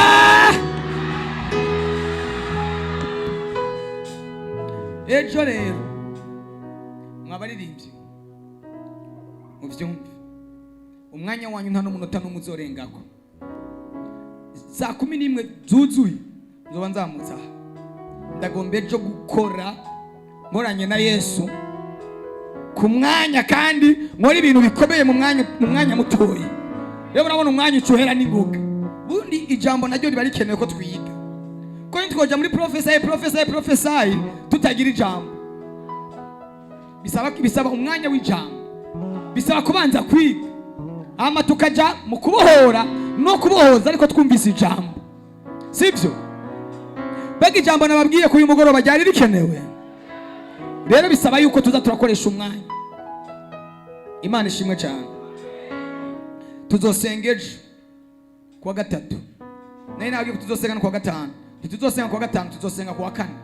Ejo rero mwabaririmbyi, muvyumve, umwanya wanyu nta n'umunota n'umwe uzorengako. Saa 11 zuzuye nzoba nzamutse aha. Ndagomba ejo gukora nkoranye na Yesu ku mwanya, kandi nkora ibintu bikomeye mu mwanya mutoyi. Rero murabona umwanya ucuhera n'ingoga. Bundi ijambo naryo riba rikenewe ko twiga, ko ntitwoja muri prophesy, prophesy, prophesy tutagira ijambo. Bisaba umwanya w'ijambo, bisaba kubanza kwiga, hama tukaja mu kubohora no kubohoza, ariko twumvise ijambo, sibyo? Mbega ijambo nababwiye ko uyu mugoroba ryari rikenewe. Rero bisaba yuko tuza turakoresha umwanya. Imana ishimwe cyane. Tuzosenga ejo kuwa gatatu. Nari nababwiye ko tuzosenga no kuwa gatanu. Ntituzosenga kuwa gatanu, tuzosenga kuwa kane,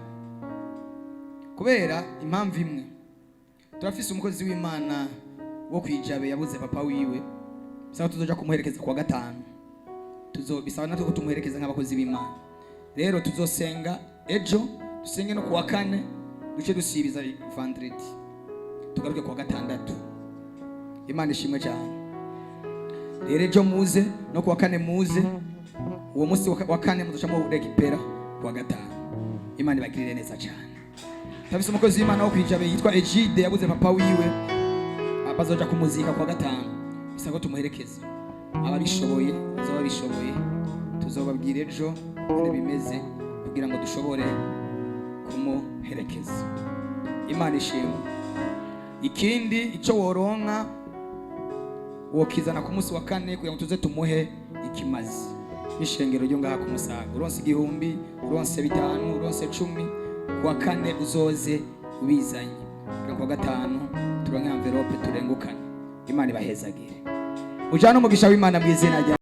kubera impamvu imwe. Turafise umukozi w'Imana wo kwijabe yabuze papa wiwe, bisaba tuzoja kumuherekeza kuwa gatanu. Tuzo bisaba natwe ko tumuherekeza nk'abakozi b'Imana. Rero tuzosenga ejo, dusenge no kuwa kane, duce dusibiza vendredi, tugaruke kuwa gatandatu. Imana ishimwe cyane. Rero ejo muze, no kuwa kane muze. Uwo munsi wa kane muzoca murekipera kuwa gatanu. Imana ibagirire neza cyane. Turafise umukozi w'Imana wo kwijabe yitwa Egide, yabuze papa wiwe, bazoja kumuzika kuwa gatanu, bisaba ko tumuherekeza. Ababishoboye bazoba bishoboye. Tuzobabwira ejo ingene bimeze kugira ngo dushobore kumuherekeza. Imana ishimwe. Ikindi, icyo woronka wokizana ku munsi wa kane kugira ngo tuze tumuhe ikimazi n'ishengero ryo ngaha ku Musaga. Uronse 1000, uronse 5, uronse 10, kuwa kane uzoze ubizanye, kugira ngo kuwa gatanu turonke envelope turengukane. Imana ibahezagire. Ujane umugisha w'Imana mu izina rya